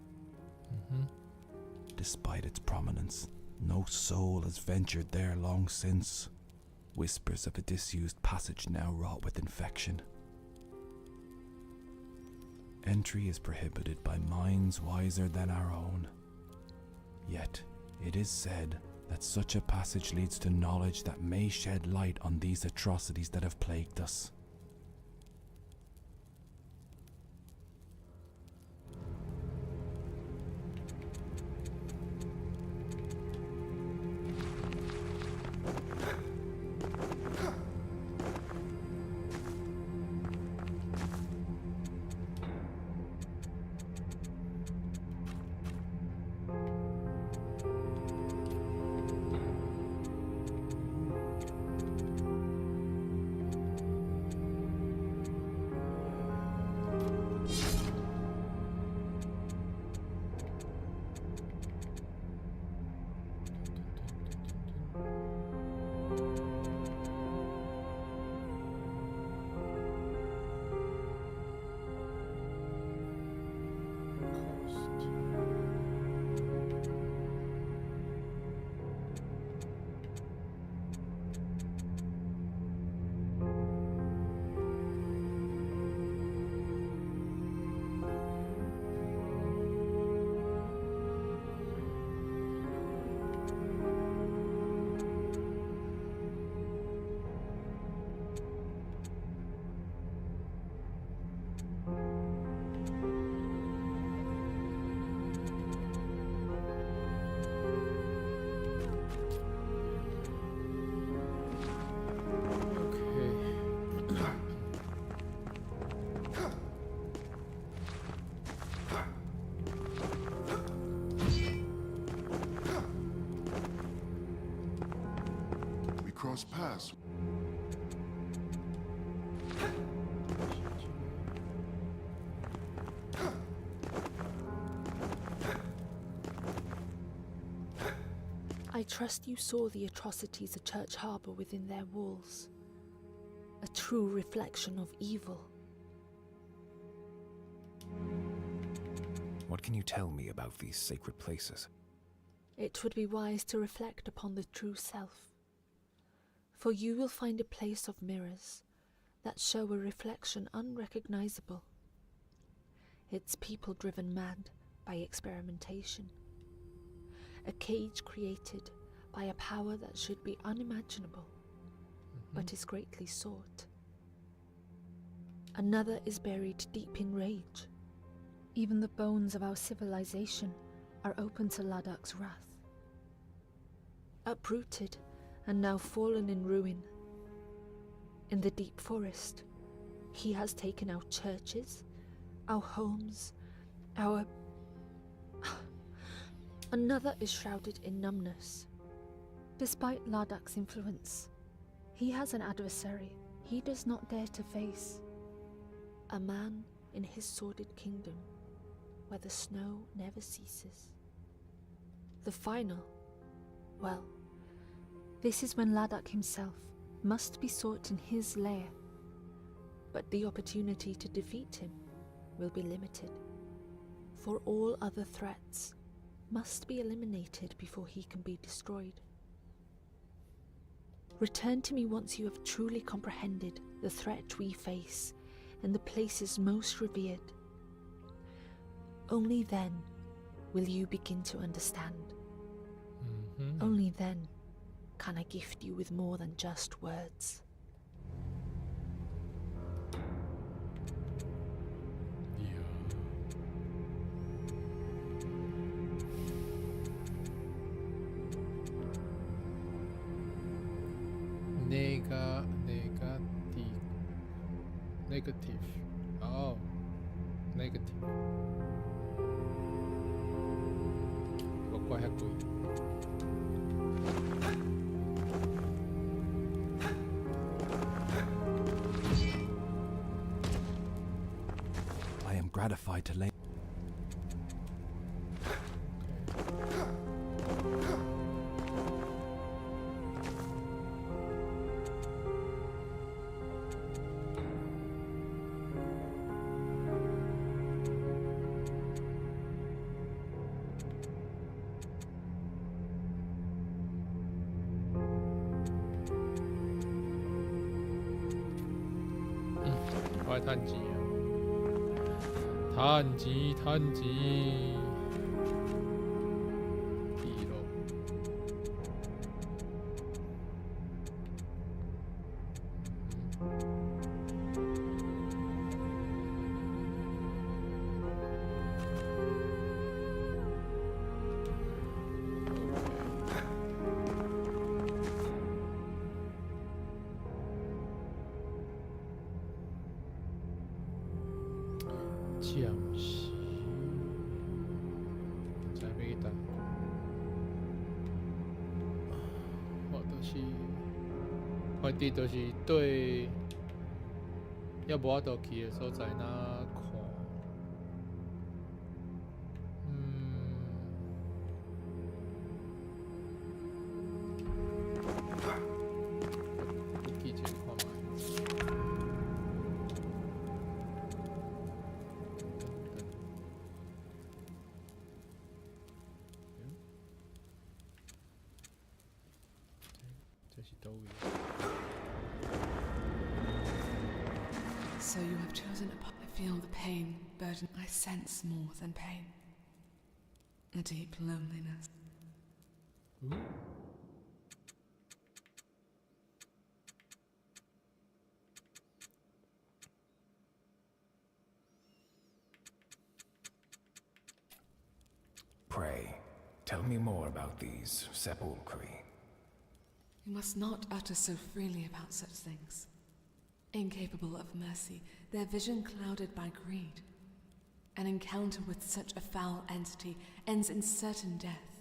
Despite its prominence, no soul has ventured there long since. Whispers of a disused passage now wrought with infection. Entry is prohibited by minds wiser than our own. Yet, it is said that such a passage leads to knowledge that may shed light on these atrocities that have plagued us. Okay. We cross paths. I trust you saw the atrocities the church harbour within their walls. A true reflection of evil. What can you tell me about these sacred places? It would be wise to reflect upon the true self. For you will find a place of mirrors that show a reflection unrecognizable. Its people driven mad by experimentation. A cage created by a power that should be unimaginable, but is greatly sought. Another is buried deep in rage. Even the bones of our civilization are open to Ladak's wrath. Uprooted and now fallen in ruin. In the deep forest, he has taken our churches, our homes, our. Another is shrouded in numbness. Despite Ladak's influence, he has an adversary he does not dare to face. A man in his sordid kingdom, where the snow never ceases. The final, well, This is when Ladak himself must be sought in his lair. But the opportunity to defeat him will be limited, for all other threats must be eliminated before he can be destroyed. Return to me once you have truly comprehended the threat we face and the places most revered. Only then will you begin to understand. Only then can I gift you with more than just words. 那個 negative negative 哦，negative，無怪遐貴。Gratified to lay. 我愛趁錢啊！趁錢，趁錢。記錄。暫時，毋知欲去佗。我就是，反正就是對，猶無法度去的所在，若看。我記一下看覓。等等。這是佗位？ So you have chosen a path. I feel the pain, burden. I sense more than pain. A deep loneliness. 嗯？ Pray, tell me more about these sepulchri. You must not utter so freely about such things. Incapable of mercy, their vision clouded by greed. An encounter with such a foul entity ends in certain death.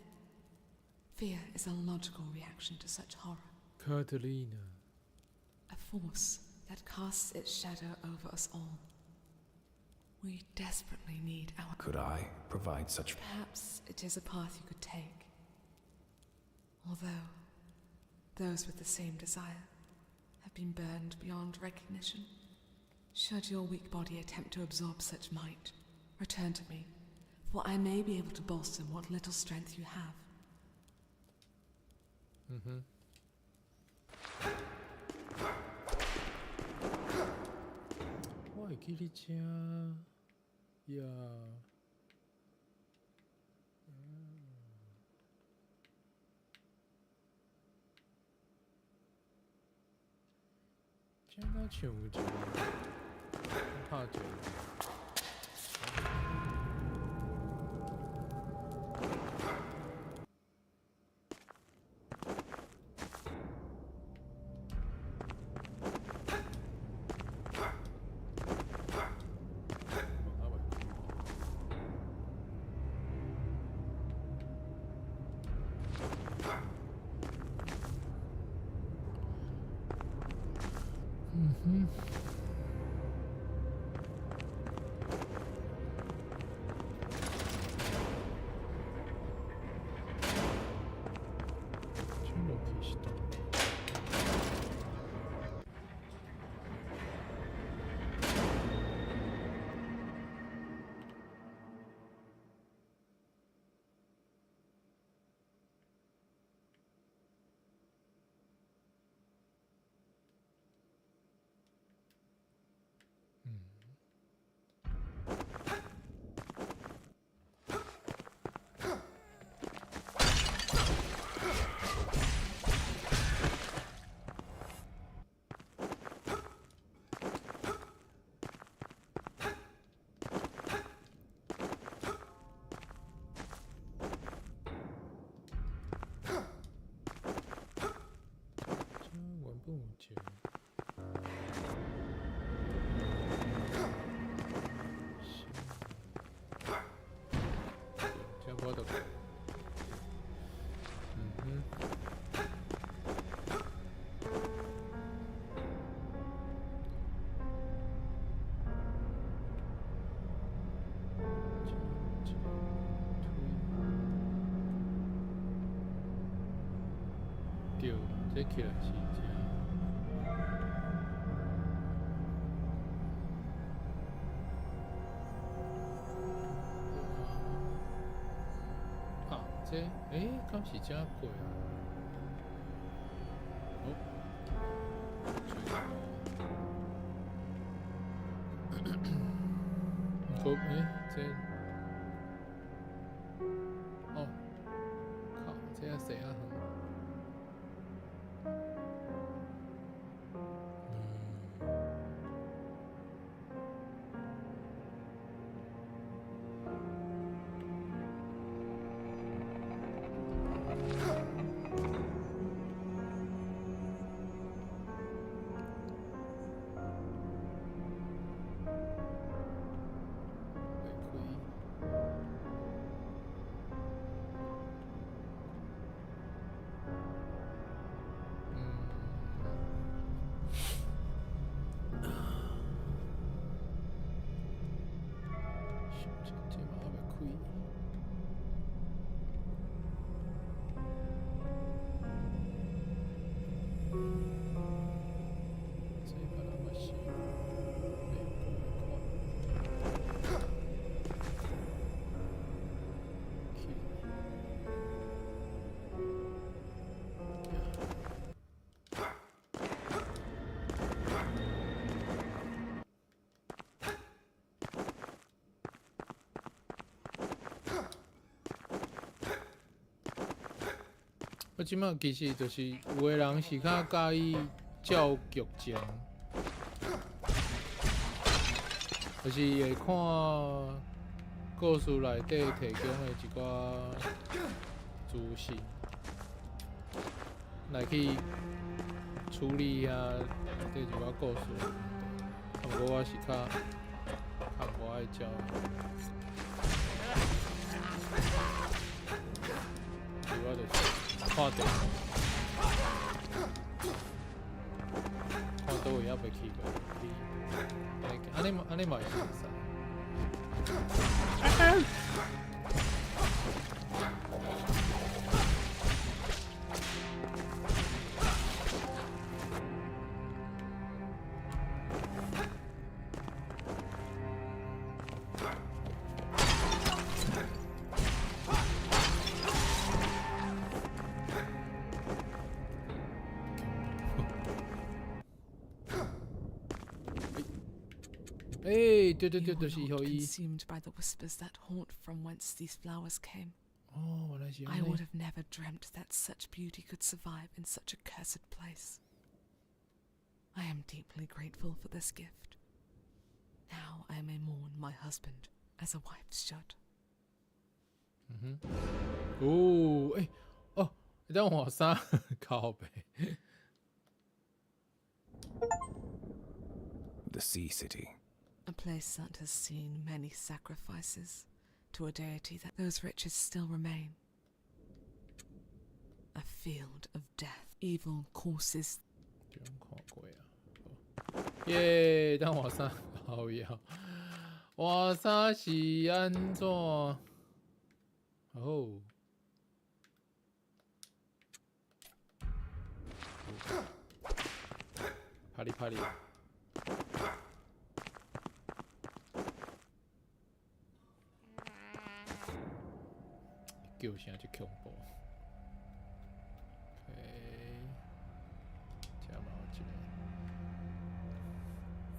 Fear is a logical reaction to such horror. Catalina. A force that casts its shadow over us all. We desperately need our. Could I provide such? Perhaps it is a path you could take. Although, those with the same desire have been burned beyond recognition. Should your weak body attempt to absorb such might, return to me, for I may be able to bolster what little strength you have. 嗯哼。我會記你遮呀。遮敢像有一個拍一個。嗯哼。這落去是佗？嗯。這原本有一個。是。這無法度。嗯哼。對，這起來是這。啊，這，欸，敢是這過啊？哦，毋過，欸，這，哦，靠，這遐踅仔遠。袂開。嗯。這這嘛猶未開。這敢若嘛是袂過的款。去。我這擺其實就是有的人是較佮意照劇情，就是會看故事內底提供的一寡資訊，來去處理啊內底一寡故事的問題。啊，毋過我是較無愛照。所以我就是看地圖，看佗位猶未去過，去按呢按呢嘛會使。欸，對對對，就是予伊。 Consumed by the whispers that haunt from whence these flowers came. 哦，原來是 I 按呢。 would have never dreamt that such beauty could survive in such a cursed place. I am deeply grateful for this gift. Now I may mourn my husband as a wife should. 嗯哼，哦，欸，哦，會當換衫，靠北。 The Sea City. A place that has seen many sacrifices to a deity that those riches still remain. A field of death, evil courses. 這種看過啊。耶，當換衫，靠腰。換衫是按怎？哦。啪哩啪哩。叫聲足恐怖。OK，這嘛有一個，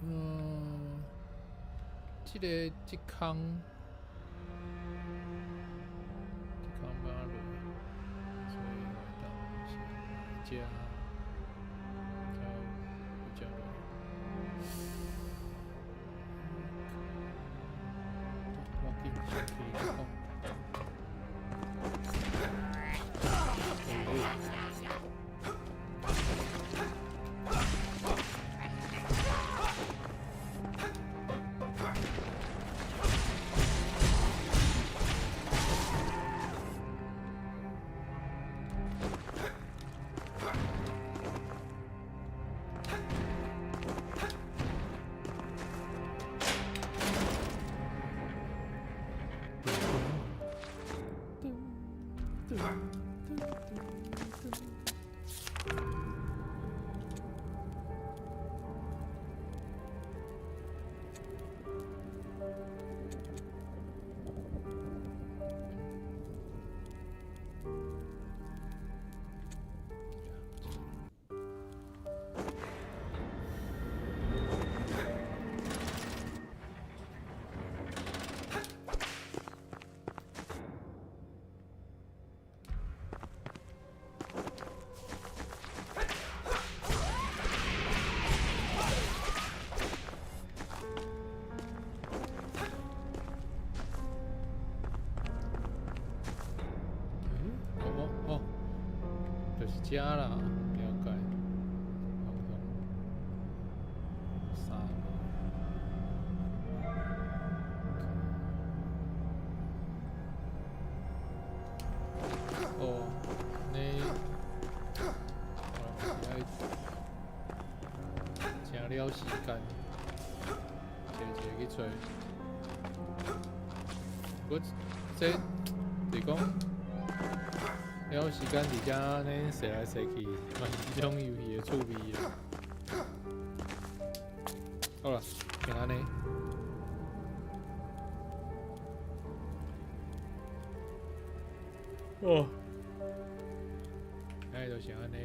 嗯，這個這空，這空欲按怎落？所以我會當先來這，才有這落。我緊先去講。就是遮啦，了解。方向三路。哦，呢，我是愛誠了時間，一个一个去揣。我這就是講了時間佇遮呢踅來踅去，嘛是這種遊戲的趣味啊。好啦，先按呢。哦，哎，就是按呢。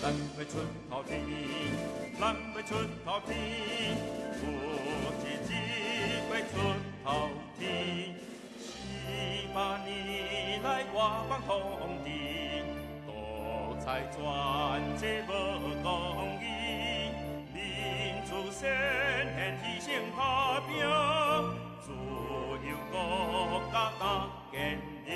咱欲出頭天，咱欲出頭天，有一日欲出頭天。48年來外邦統治，獨裁專制無公義，民主先賢犧牲打拼，自由國家打建立。